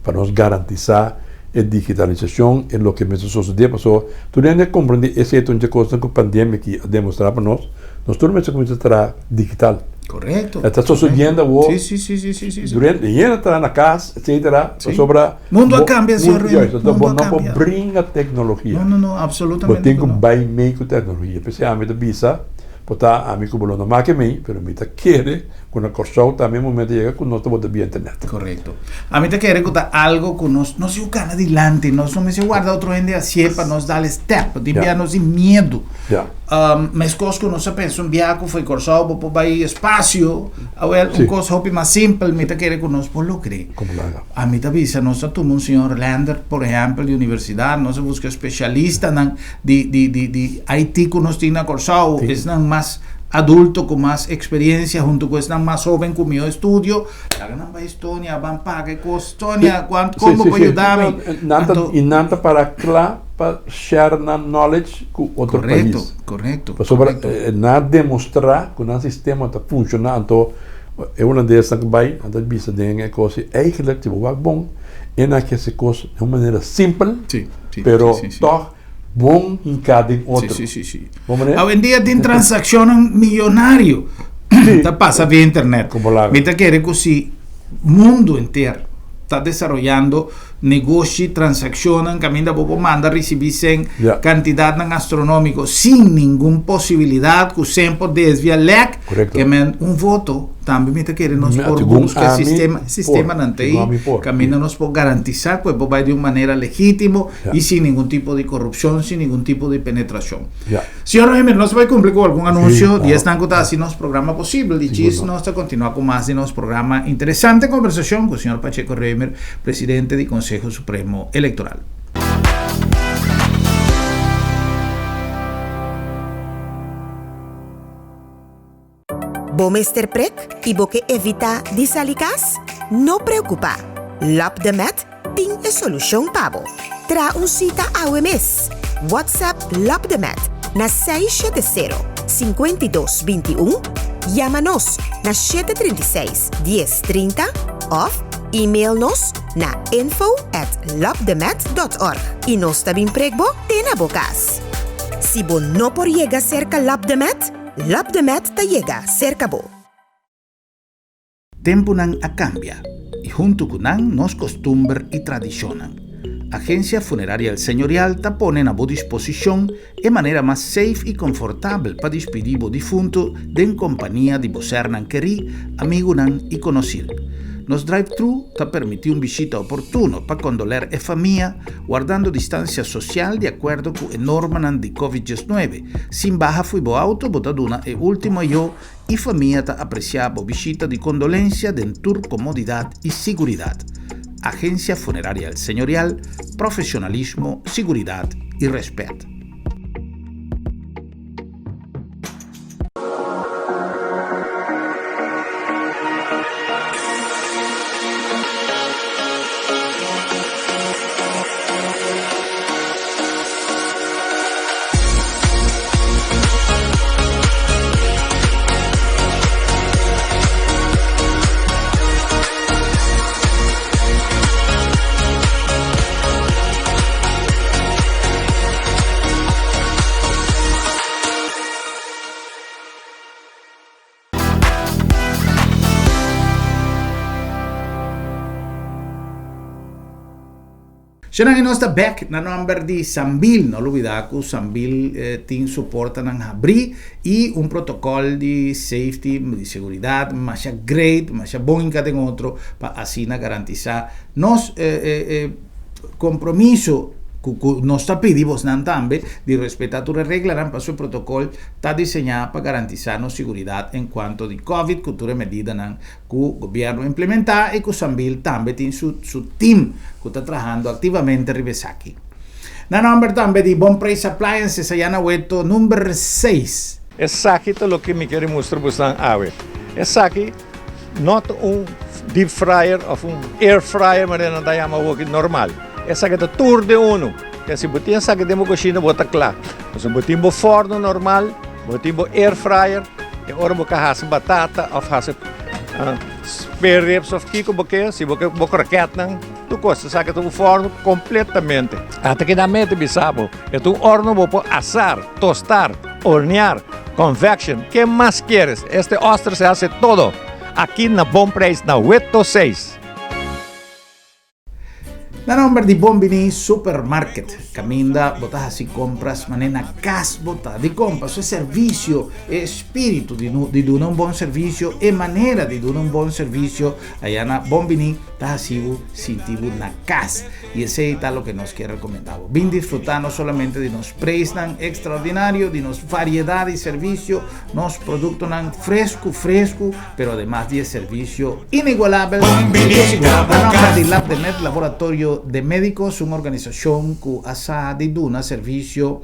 pa nos garantisá e digitalisashon e loke mester sosodé pasobra tur hende a komprendé esei ta un dje kosnan ku pandemia aki a demostrá pa nos, nos tur mester kuminsá traha digital. Korekto. E ta sosodiendo awor. Sí, sí, sí, sí, sí, sí. Durante, hende ta traha na kas, etsetera, pasobra. Mundo a cambia, señor Remy. Juist, bo no por bringa tecnologia. No, no, no, absolutamente Bo tin cu bay mey cu tecnologia. P'esei ami ta bisa, por ta ami cu bo lo no make mey, pero mi ta kere cu na Corsou tambe e momento a yega cu nos ta bota via internet. Correcto. Ami ta kere cu ta algo cu nos no siu cana dilanti, nos no mester warda otro hende hacié pa nos dal e step. Tin bia nos tin miedo. Meskos ku nos a pensa un biaha ku fo'i Kòrsou bo por bai espasio, awel un kos hopi mas simpel mi ta kere ku nos por logr'é. Ami ta bisa nos a tuma un señor Lander por ehèmpel di universidat, nos a buska spesialistanan di di di di IT ku nos tin na Kòrsou, esnan mas adulto ku mas eksperensia huntu ku esnan mas hoben ku mihó estudio, laga nan bai Estonia, ban paga e kos Estonia, kuant kon bo por yuda mi? Nan ta, i nan ta para kla pa share nan knowledge ku otro pais. Korekto, korekto. Pasobra nan a demostrá ku nan sistema ta funshoná, anto e hulandesnan ku bai nan ta bisa den e kos i eigentlik si bo wak bon e nan ke hasi kos den un manera simpel, pero tòg bon hinká den otro. Sí, sí, sí. Bon manera? Awendia tin transakshonnan miyonario ta pasa via internet. Como laga. Mi ta kere ku si mundu enter ta desaroyando negoshi, transakshonnan kaminda bo por manda risibí sen Ja. kantidatnan astronómiko sin ningun posibilidat ku sen por desvia lèk. Korekto. Ke men un voto tambe mi ta kere nos Mi- por segun buska ami, sistema, por. sistemanan ta Segun ei ami por. kaminda nos por garantisá ku e por bai di un manera legítimo Ja. I sin ningun tipo di korupshon, sin ningun tipo di penetrashon. Ja. Señor Römer, nos bai kumpli ku algun anunsio Sí, di klaro. esnan ku ta hasi nos programa posibel. Di Sigur djis no. nos ta kontinuá ku mas di nos programa interesante kombersashon ku señor Pacheco Römer, presidente di Konseho Supremo Elektoral. Bo mester prek i bo ke evitá di sali kas? No preokupá! Lap de Met tin e solushon pa bo. Traha un sita awe mes! WhatsApp Lap de Met na 670 52 21, yama nos na 736 10 30 òf email nos na info at lapdemet dot org i nos ta bin prek bo te na bo kas. Si bo no por yega serka Lap de Met, Lap de Met ta yega serka bo. Tempunan a kambia i huntu ku nan nos kostumber i tradishonnan. Agensia Funeraria El Señorial ta pone na bo disposishon e manera mas safe i konfortabel pa dispidí bo difuntu den kompania di bo sernan kerí, amigunan i konosir. Nos drive-thru ta permití un bishita oportuno pa kondoler e famia, wardando distansia sosial di akuerdo ku e normanan di Covid 19. Sin baha fui bo auto bo ta duna e ultimo ayo i famia ta apresiá bo bishita di kondolensia den tur komodidat i siguridat. Agensia Funeraria El Señorial, profesionalismo, siguridat i rèspèt. Shenan y nos ta bek na nomber di Sambil. No lubida cu Sambil tin su portanan habri y un protocol di safety, di seguridad, masha great, masha bon hinca den otro pa asina garantisa nos compromiso cu cu nos ta pidi bosnan tambe di respeta tur e reglanan pasobra e protocol ta diseña pa garantisa nos seguridad en cuanto di covid cu tur e medidanan cu gobierno implementa y cu Sambil tambe tin su su team cu ta trahando activamente riba esaki. Na nomber tambe di Bon Prijs Appliances aya na Weto number seis. Esaki ta loke mi kere mustra bosan awe. Esaki no ta un deep fryer of un air fryer manera nan ta yama awoki normal. Esaki ta tur den unu. Ke si bo tin esaki den bo kushina bo ta kla. Pasobra bo tin bo forno normal, bo tin bo air fryer e ora bo ka hasi batata of hasi spare ribs of kiko bo ke, si bo ke bo kroketnan, tur kos. Esaki ta un forno kompletamente. Ata ki nan mete bisa bo, e ta un orno bo por asar, tostar, hornear, convection, ke mas kieres? Este oster se hace todo aki na Bon Prijs na Weto seis. Na nomber di Bon Bini Supermarket, kaminda bo ta hasi kompras manera na kas bo ta di kompa. Su servisio, e espiritu di di duna un bon servisio, e manera di duna un bon servisio aya na Bon Bini ta. Ta hasi bo sinti bo na kas i esei ta loke nos kier rekomendá bo. Bin disfrutá no solamente di nos preisnan ekstraordinario, di nos variedat di servisio, nos produktonan fresku fresku, pero ademas di e servisio inigualabel. Na nòmber di Labdemed, Laboratorio de Médicos, un organisashon ku a sa di duna servisio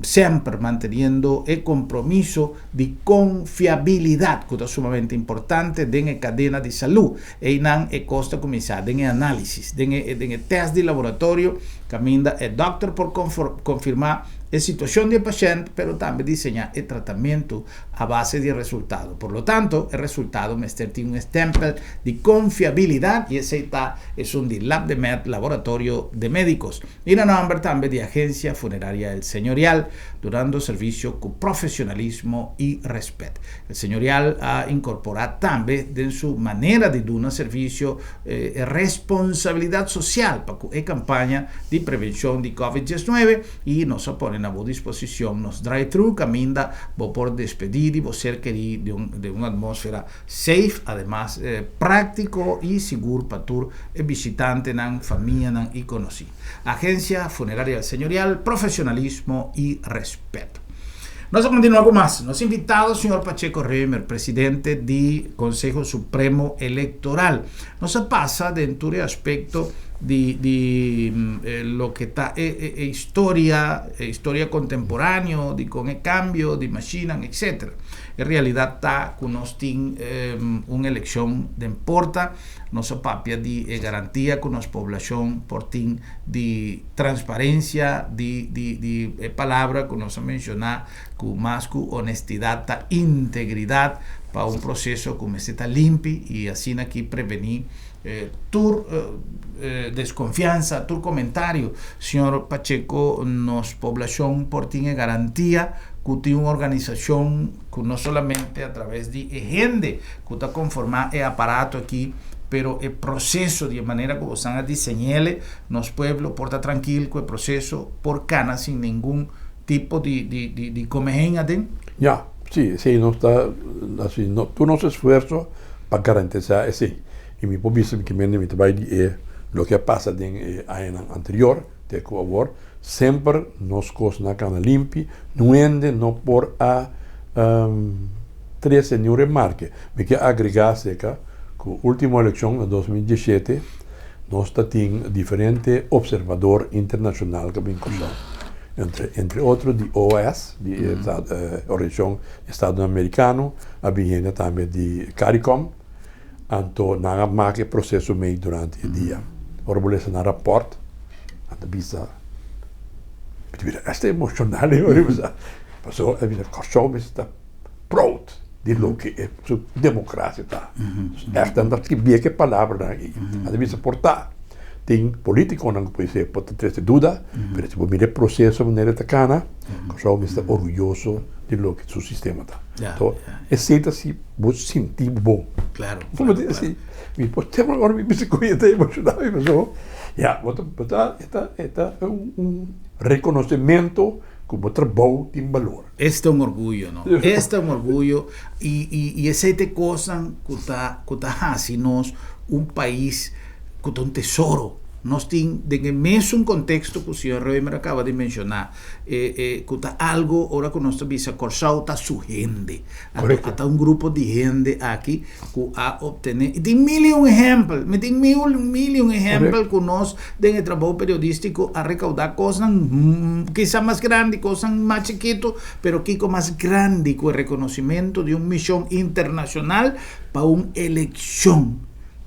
semper manteniendo e kompromiso di konfiabilidat ku ta sumamente importante den e kadena di salú. Einan e kos ta kuminsá den e análisis, den e den e tèst di laboratorio kaminda e dòkter por konfirmá e situashon di e pashènt pero tambe diseñá e tratamentu a base di e resultado. Por lo tanto, e resultado mester tin un estèmpel di konfiabilidat i esei ta esun di Labdemed, Laboratorio de Médicos. I na nòmber tambe di Agencia Funeraria El Señorial, durando servisio ku profesionalismo i rèspèt. El Señorial a inkorporá tambe den su manera di duna servisio e responsabilidat sosial pa ku e kampaña di prevenshon di Covid 19 i nos a pone na bo disposishon nos drive-thru kaminda bo por despedí di bo ser kerí den un atmósfera Safe, ademas práktiko i sigur pa tur e bishitantenan, famianan i konosí. Agencia Funeraria El Señorial, profesionalismo i respeto. Nos a kontinuá ku mas. Nos invitado señor Pacheco Römer, presidente di Konseho Supremo Elektoral. Nos a pasa den tur e aspekto di di loke ta e e historia, e historia kontemporáneo di kon e kambio di mashinnan, etcetera. E realidat ta ku nos tin un elekshon den porta. Nos a papia di e garantia ku nos poblashon por tin di transparensia, di di di e palabra ku nos a menshoná ku mas ku honestidat ta integridat pa un proseso ku mester ta limpi i asina ki prevení tur deskonfiansa, tur komentario. Señor Pacheco, nos poblashon por tin e garantia ku tin un organisashon ku no solamente a traves di e hende ku ta konformá e aparato aki, pero e proseso di e manera ku bosan a diseñ'ele, nos pueblo por ta trankil ku e proseso por kana sin ningun tipo di di di di komehen aden? Ya, si, esei nos ta hasi tur nos esfuerso pa garantisá esei. I mi por bisa mi mente mi ta bai di e loke a pasa den e añanan anterior te ku awor, Semper nos kosnan a kana limpi, nuende no por a trese niun remarke. Mi ke agregá aserka ku último elekshon na 2017 nos ta tin diferente opservador internashonal ku a bin Kòrsou, entre entre otro di OAS, di e Organisashon di Estadonan Amerikano, a bin hende tambe di Caricom, Anto nan a maka e proseso mei durante e dia. Ora bo lesa nan rapòrt, nan ta bisa, mi ta bira esta emoshonal e ora bisa. Pasobra e bisa Kòrsou mester ta proud di loke e su demokrasia ta. Ègt nan ta skibí e palabranan aki. Nan ta bisa por ta tin politikonan ku por por ta trese duda, pero si bo mira e proseso manera e ta kana, Kòrsou mester ta orguyoso di loke su sistema ta. Anto esei ta si. Bo sinti bo bon. Claro. Bo ta si, mi por tema ora mi bisa ku mi ta emoshona mi paso ya bo ta bo ta e ta e ta un rekonosementu ku bo trabou tin balor. Esta un orguyo no. Esta un orguyo i i i esei ta e kosnan ku ta ku ta hasi nos un pais ku ta un tesoro. Nos tin den e mesun konteksto ku señor Römer a kaba di menshoná. E e ku ta algo ora ku nos ta bisa Kòrsou ta su hende. Anto ata un grupo di hende aki ku a optené i tin mil i un ehèmpel, mi tin mil mil i un ehèmpel ku nos den e trabou periodístiko a rekoudá kosnan kisa mas grandi, kosnan mas chikitu, pero kiko mas grandi ku e rekonosimentu di un mishon internashonal pa un elekshon.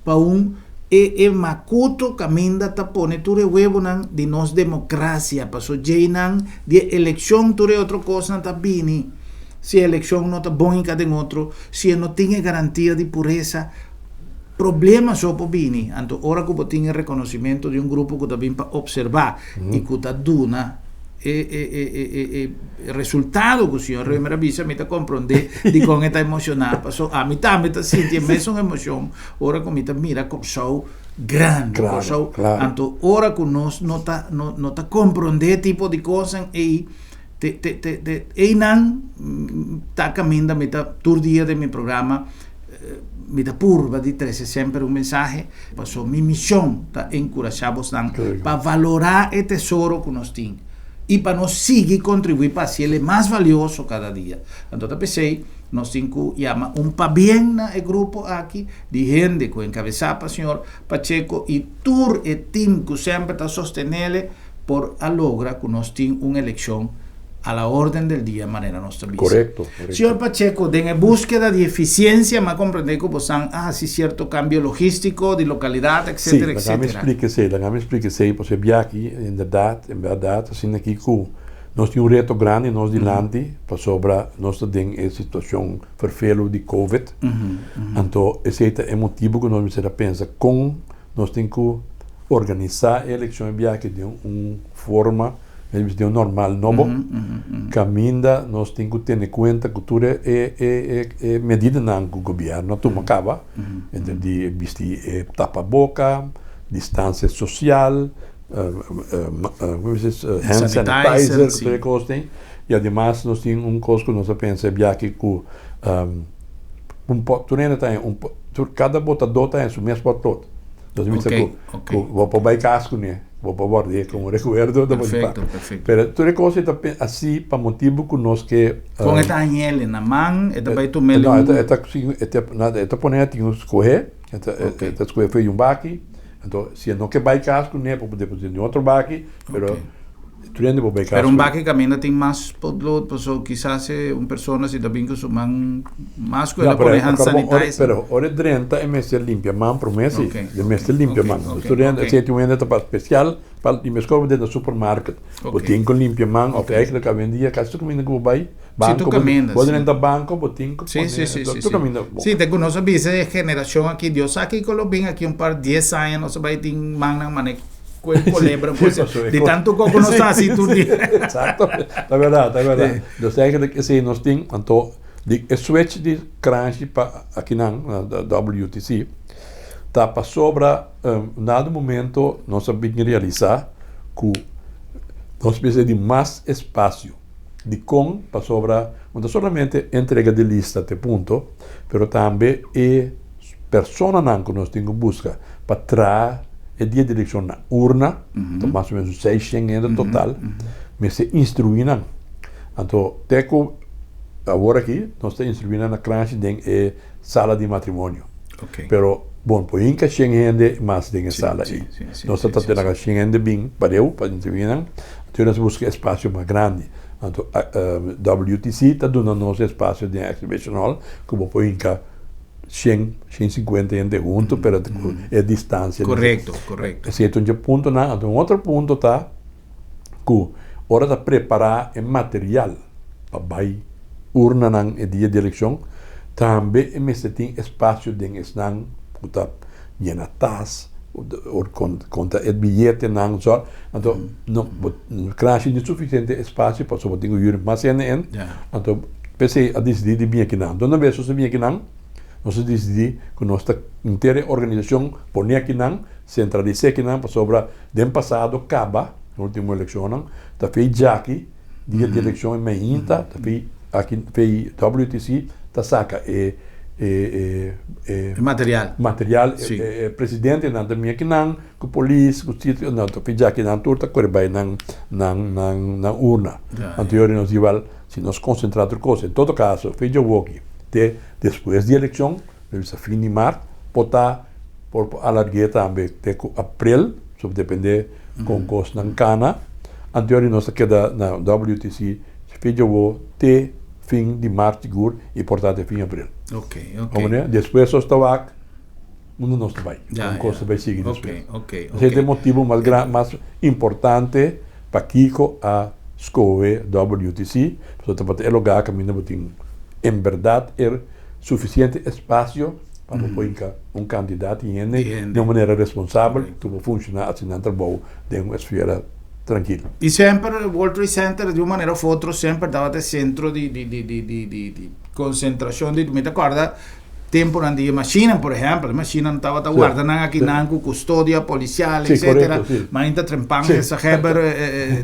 Pa un e e makuto kaminda ta pone tur e webonan di nos demokrasia paso djeinan di e elekshon tur e otro kosnan ta bini si e elekshon no ta bon hinka den otro si e no tin e garantia di puresa problema so por bini anto ora ku bo tin e rekonosimento di un grupo ku ta bin pa opserva i ku ta duna e e e e e e resultado ku señor Römer a bisa mi ta komprondé dikon e ta emoshoná paso ami tambe ta sinti e mesun emoshon ora ku mi ta mira Kòrsou grandi Kòrsou anto ora ku nos no ta no no ta komprondé tipo di kosnan ei te te te te einan ta kaminda mi ta tur dia den mi programa. Mi ta purba di trese semper un mensahe, paso mi mishon ta enkurashá bosnan pa valorá e tesoro ku nos tin i pa nos sigui kontribuí pa hasiel e mas valioso kada dia. Anto ta p'esei nos tin ku yama un pabien na e grupo aki di hende ku enkabesá pa señor Pacheco i tur e tim ku semper ta sostenele por a logra ku nos tin un elekshon a la orden del dia manera nos ta bisa. Korekto, korekto. Señor Pacheco, den e búskeda di efisiensia m'a komprendé ku bosan a hasi sierto kambio logístiko, di lokalidat, etcétera, Sí, laga mi etcétera. splika esei, laga mi splika esei, pasobra e bia aki, inderdat, en bèrdat, asina aki ku nos tin un reto grandi nos dilanti, pasobra nos ta den e situashon ferfelu di Covid, anto esei ta e motibu ku nos mester a pensa kon nos tin ku organisá e elekshon e bia aki den un forma, den un normal nobo, kaminda nos tin ku tene kuenta ku tur e e medidanan ku gobièrnu a tuma kaba, entre di bisti e tapaboka, distansia sosial, hand sanitizer, ku tur e kos tin. I ademas nos tin un kos ku nos a pensa e bia aki ku un pot, tur hende ta haña un pot, tur kada botadó ta haña su mes potlot. Nos a bisa ku ku bo por bai kas kuné, bo por wòrd'é komo rekuerdo. Perfekto, perfekto. Pero tur e kos ei ta así pa motibu ku nos ke. Kon e ta hañ'el? Na man? E ta bai tum'el? No, e ta e ta pone tin ku skohé, e ta skohé for di un baki. Anto si e no ke bai kas kuné por deposit'é den otro baki, pero. Tur hende por bai Pero un baki kaminda tin mas potlood paso kisas e un persona si ta bin ku su man mas ku el a pone hand sanitizer. Pero ora e drenta e mester limpia man prome si. E mester limpia man. Tur hende si tin un hende ta pa spesial pa limpia esco bo drenta supermarket. Bo tin ku limpia man of eigenlijk awendia kasi tur kaminda ku bo bai banko bo drenta banko bo tin ku pone tur kaminda. Si te ku nos a bisa e generashon aki Dios sa kiko lo bin aki un par dies aña nos a bai tin mannan mane. Cu e colebra Sí, paso e di cos. tanto coco nos ta haci tur dia. Exacto, ta verdad, ta verdad. Sí. Dus eigenlijk esey nos tin, anto di e switch di Kranshi pa akinan, na WTC, ta pasobra un dado momento nos a bin realisa cu nos mester di mas espacio. Dicon? Pasobra no ta solamente entrega di lista te punto, pero tambe e Personanan ku nos tin ku buska pa traha e dia di elekshon na urna, ta mas o menos un seishent hende total, mester instruí nan. Anto te ku awor aki nos ta instruí nan na Kranshi den e sala di matrimonio. Pero bon por hinka shen hende mas den e sala ei. Nos ta trata di laga shen hende bin pareu pa instruí nan, anto nos buska espasio mas grandi. Anto WTC ta duna nos espasio den Exhibition Hall ku bo por hinka. 100, 150 hende hunto, pero e distancia. Correcto, correcto. Esei ta un dje puntonan. Anto un otro punto ta ku ora ta prepará e material pa bai urnanan e dia di elekshon, tambe e mester tin espasio den esnan ku ta yena tas, or konta e biyetenan, so. Anto no bo Kranshi no sufisiente espasio pasobra bo tin ku yuri mas hende en. Anto p'esei a disidí di bini akinan. Anto una bes nos a bini akinan, nos a disidí ku nos ta henter e organisashon pone akinan, sentralis'é akinan pasobra den pasado kaba, e último elekshonnan, ta fei djaki dia di elekshon e mainta ta fei aki fei WTC ta saka e e e material material e presidentenan ta bini akinan ku polis ku sitio nan ta fei djaki nan tur ta kore bai nan nan nan urna. Anto yori nos di wèl Si nos konsentrá tur kos, en todo kaso, fe djawoki te despues di elekshon, lo bisa fin di mart, por ta por alarg'é tambe te ku aprel, so dependé kon kosnan kana. Anteori nos ta keda na WTC fe djawo te fin di mart sigur i por ta te fin aprel. Oké, oké. Despues nos ta wak unda nos ta bai, kon kos ta bai sigui despues. Esei ta e motibu mas gran, mas importante pakiko a skohe WTC, pasobra tabata e lugá kaminda bo tin en bèrdat e sufisiente espasio pa bo por hinka un kantidat di hende di un manera responsabel ku por funshoná hasi nan trabou den un esfera trankil. I semper World Trade Center di un manera of otro semper tabata e sentro di di di di di di konsentrashon di mi ta kòrda. Temponan di e mashinnan, por ehèmpel, e mashinnan tabata warda nan akinan ku kustodia polisial, etsetera. Mainta trempan gezaghebber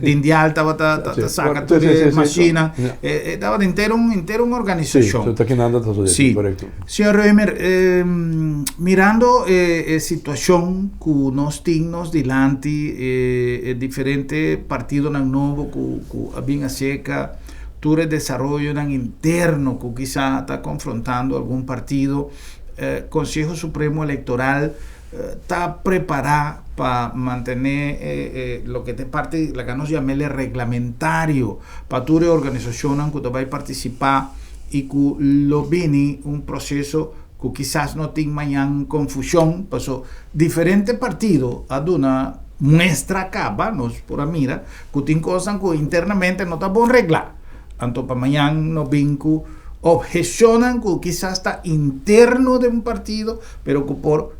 Dindial tabata ta saka tur e mashinnan. E tabata henter un henter un organisashon. Sí. Señor Römer, mirando e situashon ku nos tin nos dilanti, e diferente partidonan nobo ku ku a bin aserka, tur e desaroyonan interno ku kisa ta konfrontando algun partido, Konseho Supremo Elektoral ta prepará pa mantené loke ta e parti, laga nos yam'el reglamentario, pa tur e organisashonnan ku ta bai partisipá i ku lo bini un proseso ku kisas no tin mañan konfushon, paso diferente partido a duna muestra kaba, nos por a mira, ku tin kosnan ku internamente no ta bon reglá. Anto pa mañan no bin ku obheshonnan ku kisas ta interno den un partido, pero ku por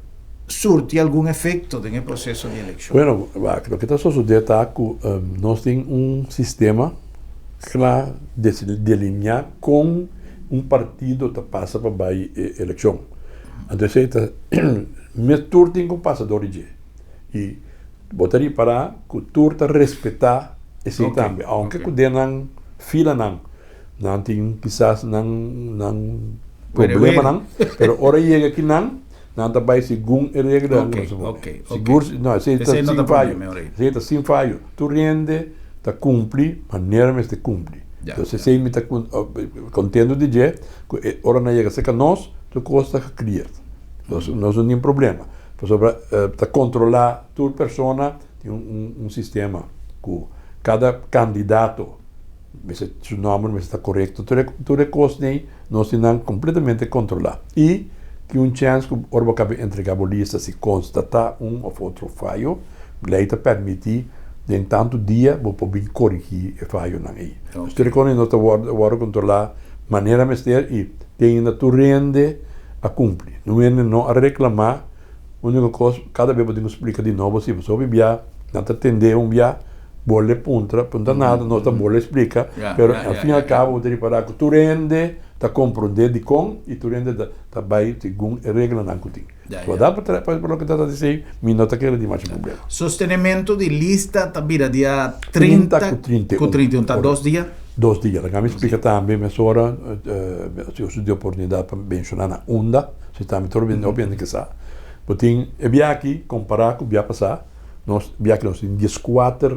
surti algun efekto den e proseso di elekshon. Bueno, wak, loke ta sosodé ta ku nos tin un sistema kla delineá kon un partido ta pasa pa bai e elekshon. Anto esei ta mes tur tin ku pasa dor di dje. I bo ta ripará ku tur ta respetá esei tambe, ounke ku den nan filanan nan tin kisas nan nan problemanan, pero ora yega akinan nan ta bai segun e reglanan ku nos a pone. Sigur, no, esei ta sin fayo, esei ta sin fayo. Tur hende ta kumpli manera mester kumpli. Entonces esei mi ta kontento di dje ku ora nan yega serka nos tur kos ta geklierd. Nos no tin problema. Pasobra ta kontrolá tur persona, tin un sistema ku kada kandidato mester su nòmber mester ta korekto, tur e kosnan nos tin nan kompletamente kontrolá. I tin un chèns ku ora bo kaba entregá bo lista si konstatá un òf otro fayo, lei ta permití den tantu dia bo por bin korigí e fayonan ei. Dus tur e kosnan nos ta wòrdu kontrolá manera mester i te ainda tur hende a kumpli. Nun hende no a reklamá. Úniko kos, kada bes bo tin ku splika di nobo si pasobra hopi bia nan ta tendé un bia, bo le puntra, puntra nada, nos ta bolbe splika, pero al fin al kabo bo ta ripará ku tur hende ta komprondé dikon i tur hende ta bai segun e reglanan ku tin. So dat betreft, pa loke ta ta di mi no ta kere di masha problema. Sostenementu di lista ta bira dia 30 ku 31. Ku 31, ta dos dia? Dos dia. Laga mi splika tambe mesora, si uso di oportunidat pa menshoná na unda, si tambe tur hopi hende ke sa. Bo tin e bia aki kompará ku bia pasá, nos bia aki nos tin dieskuater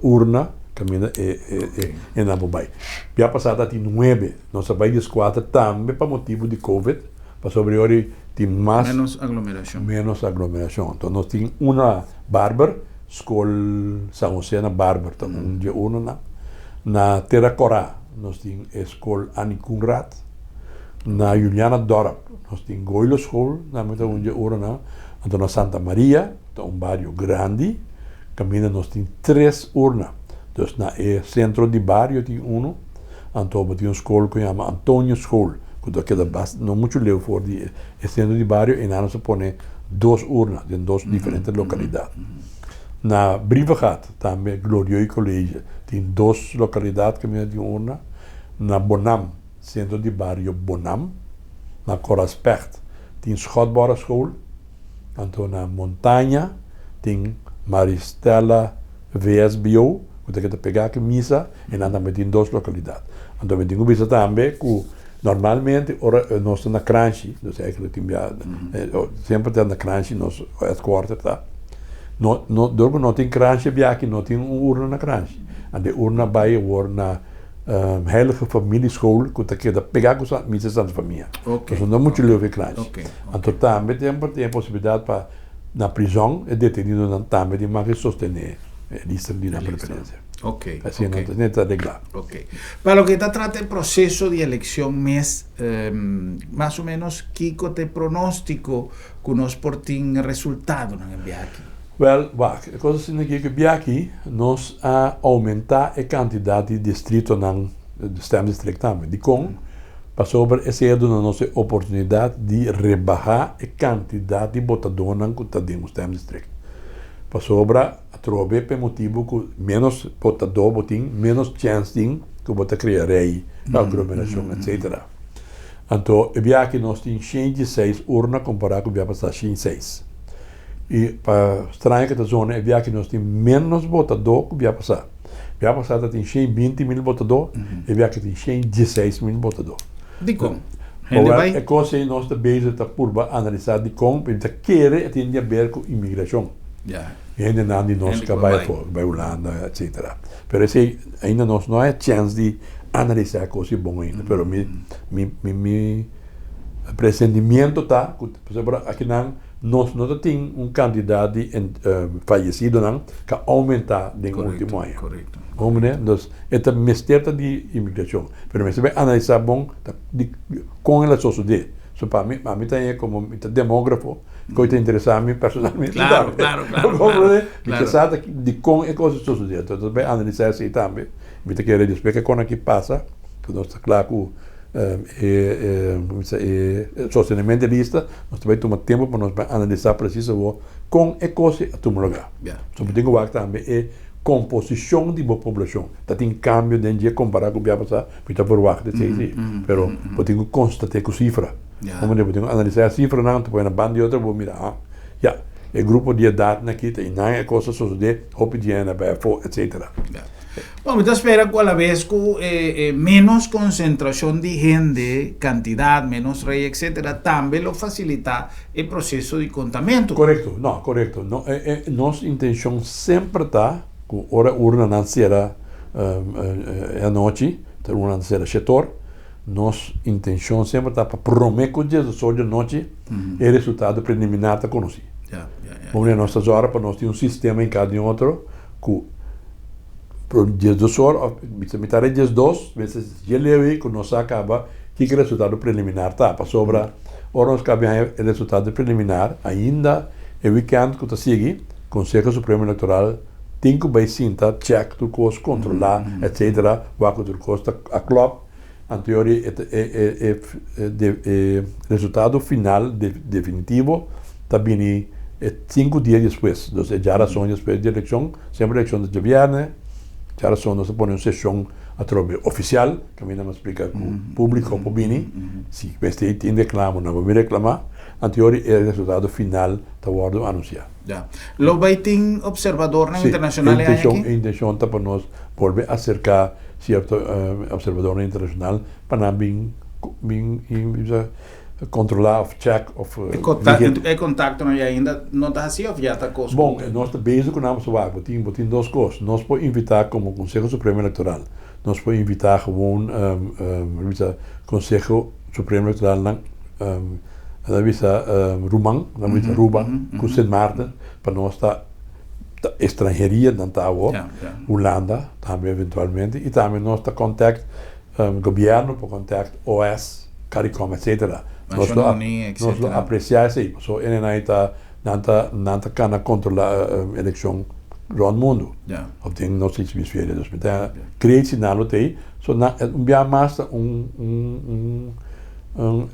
urna kaminda e nan por bai. Bia pasá ta tin nuebe, nos a bai dieskuater tambe pa motibu di covid, pasobra e ora ei tin mas. Ménos aglomerashon. Ménos aglomerashon. Enton nos tin una Barber. Skol San Jose na Barber ta un dje unonan. Na Tera Kòrá nos tin e skol Annie Coenraad. Na Juliana Dorp nos tin Goilo School, tambe ta un dje unonan. Anto na Santa Maria ta un bario grandi kaminda nos tin tres urna. Dus na e sentro di bario tin unu, anto bo tin un skol ku yama Antonio School ku ta keda no muchu leu for di e sentro di bario, einan nos a pone dos urna den dos diferente lokalidat. Na Brievengat tambe Glorieux College tin dos lokalidat kaminda tin urna. Na Bonam, sentro di bario Bonam, na Coraspegt tin Schotborgschool, anto na Montaña tin Maristella VSBO ku ta keda pegá ku misa i nan tambe tin dos lokalidat. Anto mi tin ku bisa tambe ku normalmente ora nos ta na Kranshi, nos eigenlijk tin bia semper ta na Kranshi nos headquarter ta, no no dor ku no tin Kranshi bia aki no tin un urna na Kranshi. Anto e urna bai awor na Heilige Familieschool ku ta keda pegá ku misa Santa Famia. Pasobra no muchu leu ku e Kranshi. Anto tambe temper tin e posibilidat pa Na prizòn e detenidonan tambe tin mag di sostené e lista di nan preferensia. Ok, Asina ok. nan ta reglá. Ok. Pa loke ta trata e proseso di elekshon mes, mas o ménos kiko ta e pronóstiko ku nos por tin resultadonan e biaha aki? Wèl, wak, e kos asina aki ku e biaha aki nos a oumentá e kantidat di distritonan, stemdistrikt tambe. Dikon? Pasobra esei a duna nos e oportunidat di rebahá e kantidat di botadónan ku ta den un stemdistrikt. Pasobra atrobe pa e motibu ku ménos botadó bo tin, ménos chèns tin ku bo ta krea rei, aglomerashon, etsetera. Anto e biaha aki nos tin 106 urna kompará ku biaha pasá 106. I pa straño ku ta zona e biaha aki nos tin ménos botadó ku biaha pasá. Biaha pasá ta tin 120 mil botadó, e biaha aki tin 116 mil botadó. Dikon? Hende bai? E kos ei nos ta bezig ta purba analisá dikon, pero mi ta kere e tin di aber ku imigrashon. Hendenan di nos ka bai afó, bai Hulanda, etcetera. Pero esei ainda nos no a chèns di analisá e kos ei bon ainda. Pero mi mi mi mi presentimiento ta ku pasobra akinan nos no ta tin un kantidat di fayesidonan ku a oumentá den último aña. Comprende? Entonces e ta mester ta di imigrashon. Pero mester bai analisá bon ta di kon el a sosodé. So pa mi, pa mi ta e komo mi ta demógrafo, ku ta interesá mi personalmente Claro, tambe. claro, claro, Comprende? claro, Mi ke claro. sa ta dikon e kos a sosodé. Entonces nos bai analisá esei tambe. Mi ta kere despues ke kon aki pasa, ku nos ta kla ku e e mi bisa e sostenimiento di lista, nos ta bai tuma tempu pa nos bai analisá presis awor kon e kos ei a tuma lugá. So bo tin ku wak tambe e komposishon di bo poblashon. Ta tin kambio den dje kompará ku bia pasá? Mi ta verwagt esei si, pero bo tin ku konstat'é ku sifra. Como bo tin ku analisá e sifranan, ta pone na banda di otro, bo mira, ah, ya, e grupo di edatnan aki ta einan e kos a sosodé, hopi di hende a bai afó, etsetera. Bon, mi ta spera ku alabes ku e ménos konsentrashon di hende, kantidat, ménos rei, etsetera, tambe lo fasilitá e proseso di kontamentu. Korekto, no, korekto. No, e, e, nos intenshon semper ta ku ora urnanan sera e anochi, ta urnanan sera shetor, nos intenshon semper ta pa promé ku diesdos di anochi e resultado preliminar ta konosí. Bo mira, nos ta zòrg pa nos tin un sistema en kada di otro ku 12 or òf bisa mitar di 12, mester dje leu ei ku nos a kaba kiko e resultado preliminar ta. Pasobra ora nos kaba haña e resultado preliminar, ainda e wikènt ku ta sigui, Konseho Supremo Elektoral tin ku bai sinta chèk tur kos, kontrolá, etsetera, wak ku tur kos ta a klòp. Anto e e e resultado final definitivo ta bini e sinku dia despues. Dus e djarason despues di elekshon, semper elekshon ta djabièrnè, djarason nos ta pone un seshon atrobe ofisial kaminda nos splika ku públiko por bini, si mester tin reklamo nan por bin reklamá, anto e resultado final ta wòrdu anunsiá. Ya. Lo bai tin observadornan internashonal e aña aki? Si, e intenshon ta pa nos bolbe aserká sierto observadornan internashonal pa nan bin bin kontrolá òf chèk òf vigilá. E kontaktonan ya ainda no ta hasí òf ya ta kos ku. Bon, nos ta bezig ku nan pasobra wak bo tin bo tin dos kos. Nos por invitá komo Konseho Supremo Elektoral, nos por invitá gewoon bisa Konseho Supremo Elektoral nan nan bisa ruman, nan bisa Aruba ku Sint Maarten pa nos ta estranheria nan ta awor, Hulanda tambe eventualmente i tambe nos ta contact gobierno por contact OS, Caricom etcetera. Nos lo nos lo aprecia esei pasobra enenan ta nan ta nan ta kana controla eleccion rond mundo of den nos hemisferio dus mi ta cree si nan lo ta ei so nan un bia mas ta un un un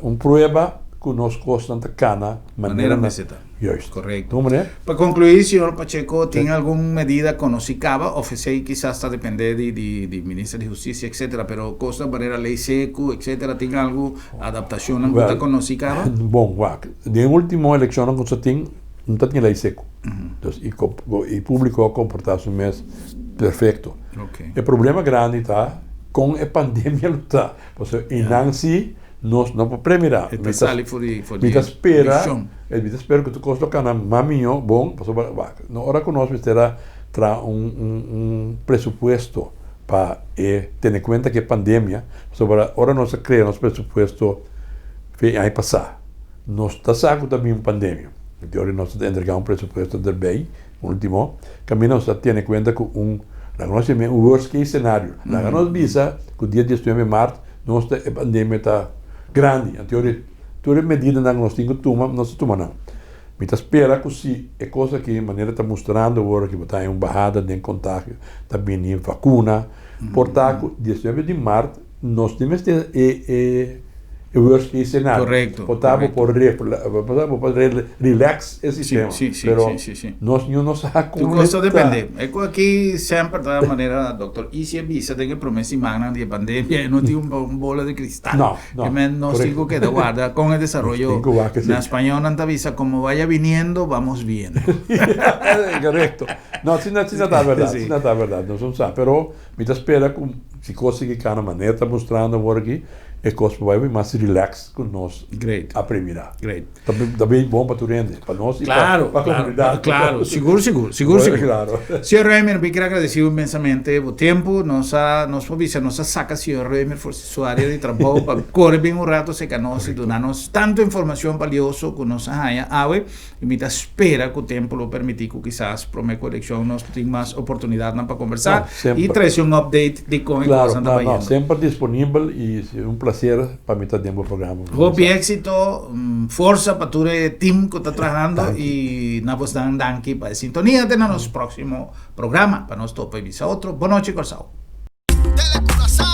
un prueba ku nos kosnan ta kana manera mester ta. Juist. Correcto. Como ne? Pa conclui, señor Pacheco, tin algun medida conoci caba of esey kisas ta depende di di di minister di Husticia etcetera, pero cosnan manera ley seco etcetera, tin algu adaptacionnan cu ta Wel, conoci caba? bon, wak, den e ultimo eleccionnan cu sa tin, no ta tin ley seco. Dus y y publico a comporta su mes perfecto. Ok. E problema grandi ta con e pandemia lo ta, pasobra eynan si Nos no por premira. E ta sali for di for Mi di ta spera, vision. e mi ta spera ku tur kos lo kana mas mihó, bon, pasobra wak, no ora ku nos mester a traha un un un presupuesto pa e tene kuenta ku e pandemia, pasobra ora nos a krea nos presupuesto fe e aña pasá, nos ta sa ku ta bin un pandemia. Di ora nos ta entregá un presupuesto derbei, ultimo, kaminda nos ta tene kuenta ku un, laga nos yam'é un worst case scenario. Laga nos bisa ku dia 19 mart Nos ta e pandemia ta grandi, anto e tur e medidanan ku nos tin ku tuma, nos ta tuma nan. Mi ta spera ku si e kos aki manera ta mustrando awor aki bo ta haña un bahada den kontagio, ta bini vakuna, por ta ku 19 di mart nos tin mester e e. e worst case scenario. Correcto, Por ta bo correcto. por re, por ta bo por re, relax e sistema. Sí, sí, Pero sí, sí, sí. nos niun no sa Tur kon kos ta e ta. depende. E ku aki semper ta manera Dòkter Isi a bisa den e promé simannan di e pandemia e no tin un un bola di kristal. No, no, E men nos tin correcto. ku keda warda kon e Nos desaroyo. tin ku wak esei. Na spañolnan ta bisa como vaya viniendo vamos viendo. Correcto. No, asina asina ta berdad, Sí. asina ta berdad. Nos no sa, pero mi ta spera ku si kos sigui kana manera ta mustrando awor aki, E kos por bai mas relax ku nos Great. a primira. Great. Ta ta bin bon pa tur hende, pa nos i pa Claro, pa claro, komunidat. claro, sigur, sigur, sigur, sigur. Claro. Señor Römer, mi kier agradeci bo inmensamente bo tempo. Nos a, nos por bisa, nos a saca señor Römer for su area di trabou pa core bin un rato cerca nos y duna nos tanto informacion valioso cu nos a haya awe. Y mi ta spera cu tempo lo permiti cu kisas prome cu eleccion nos lo tin mas oportunidadnan pa conversa No, semper. y trece un update di con e Claro, cosnan ta no, no, bayendo. semper disponibel y si un placer pa mi ta den bo programa. Hopi exito, forsa pa tur e team cu ta trahando Danki. y na bosnan danki pa e sintonia. Te na nos proximo programa pa nos topa y bisa otro. Bon nochi Corsou. Tele Curaçao.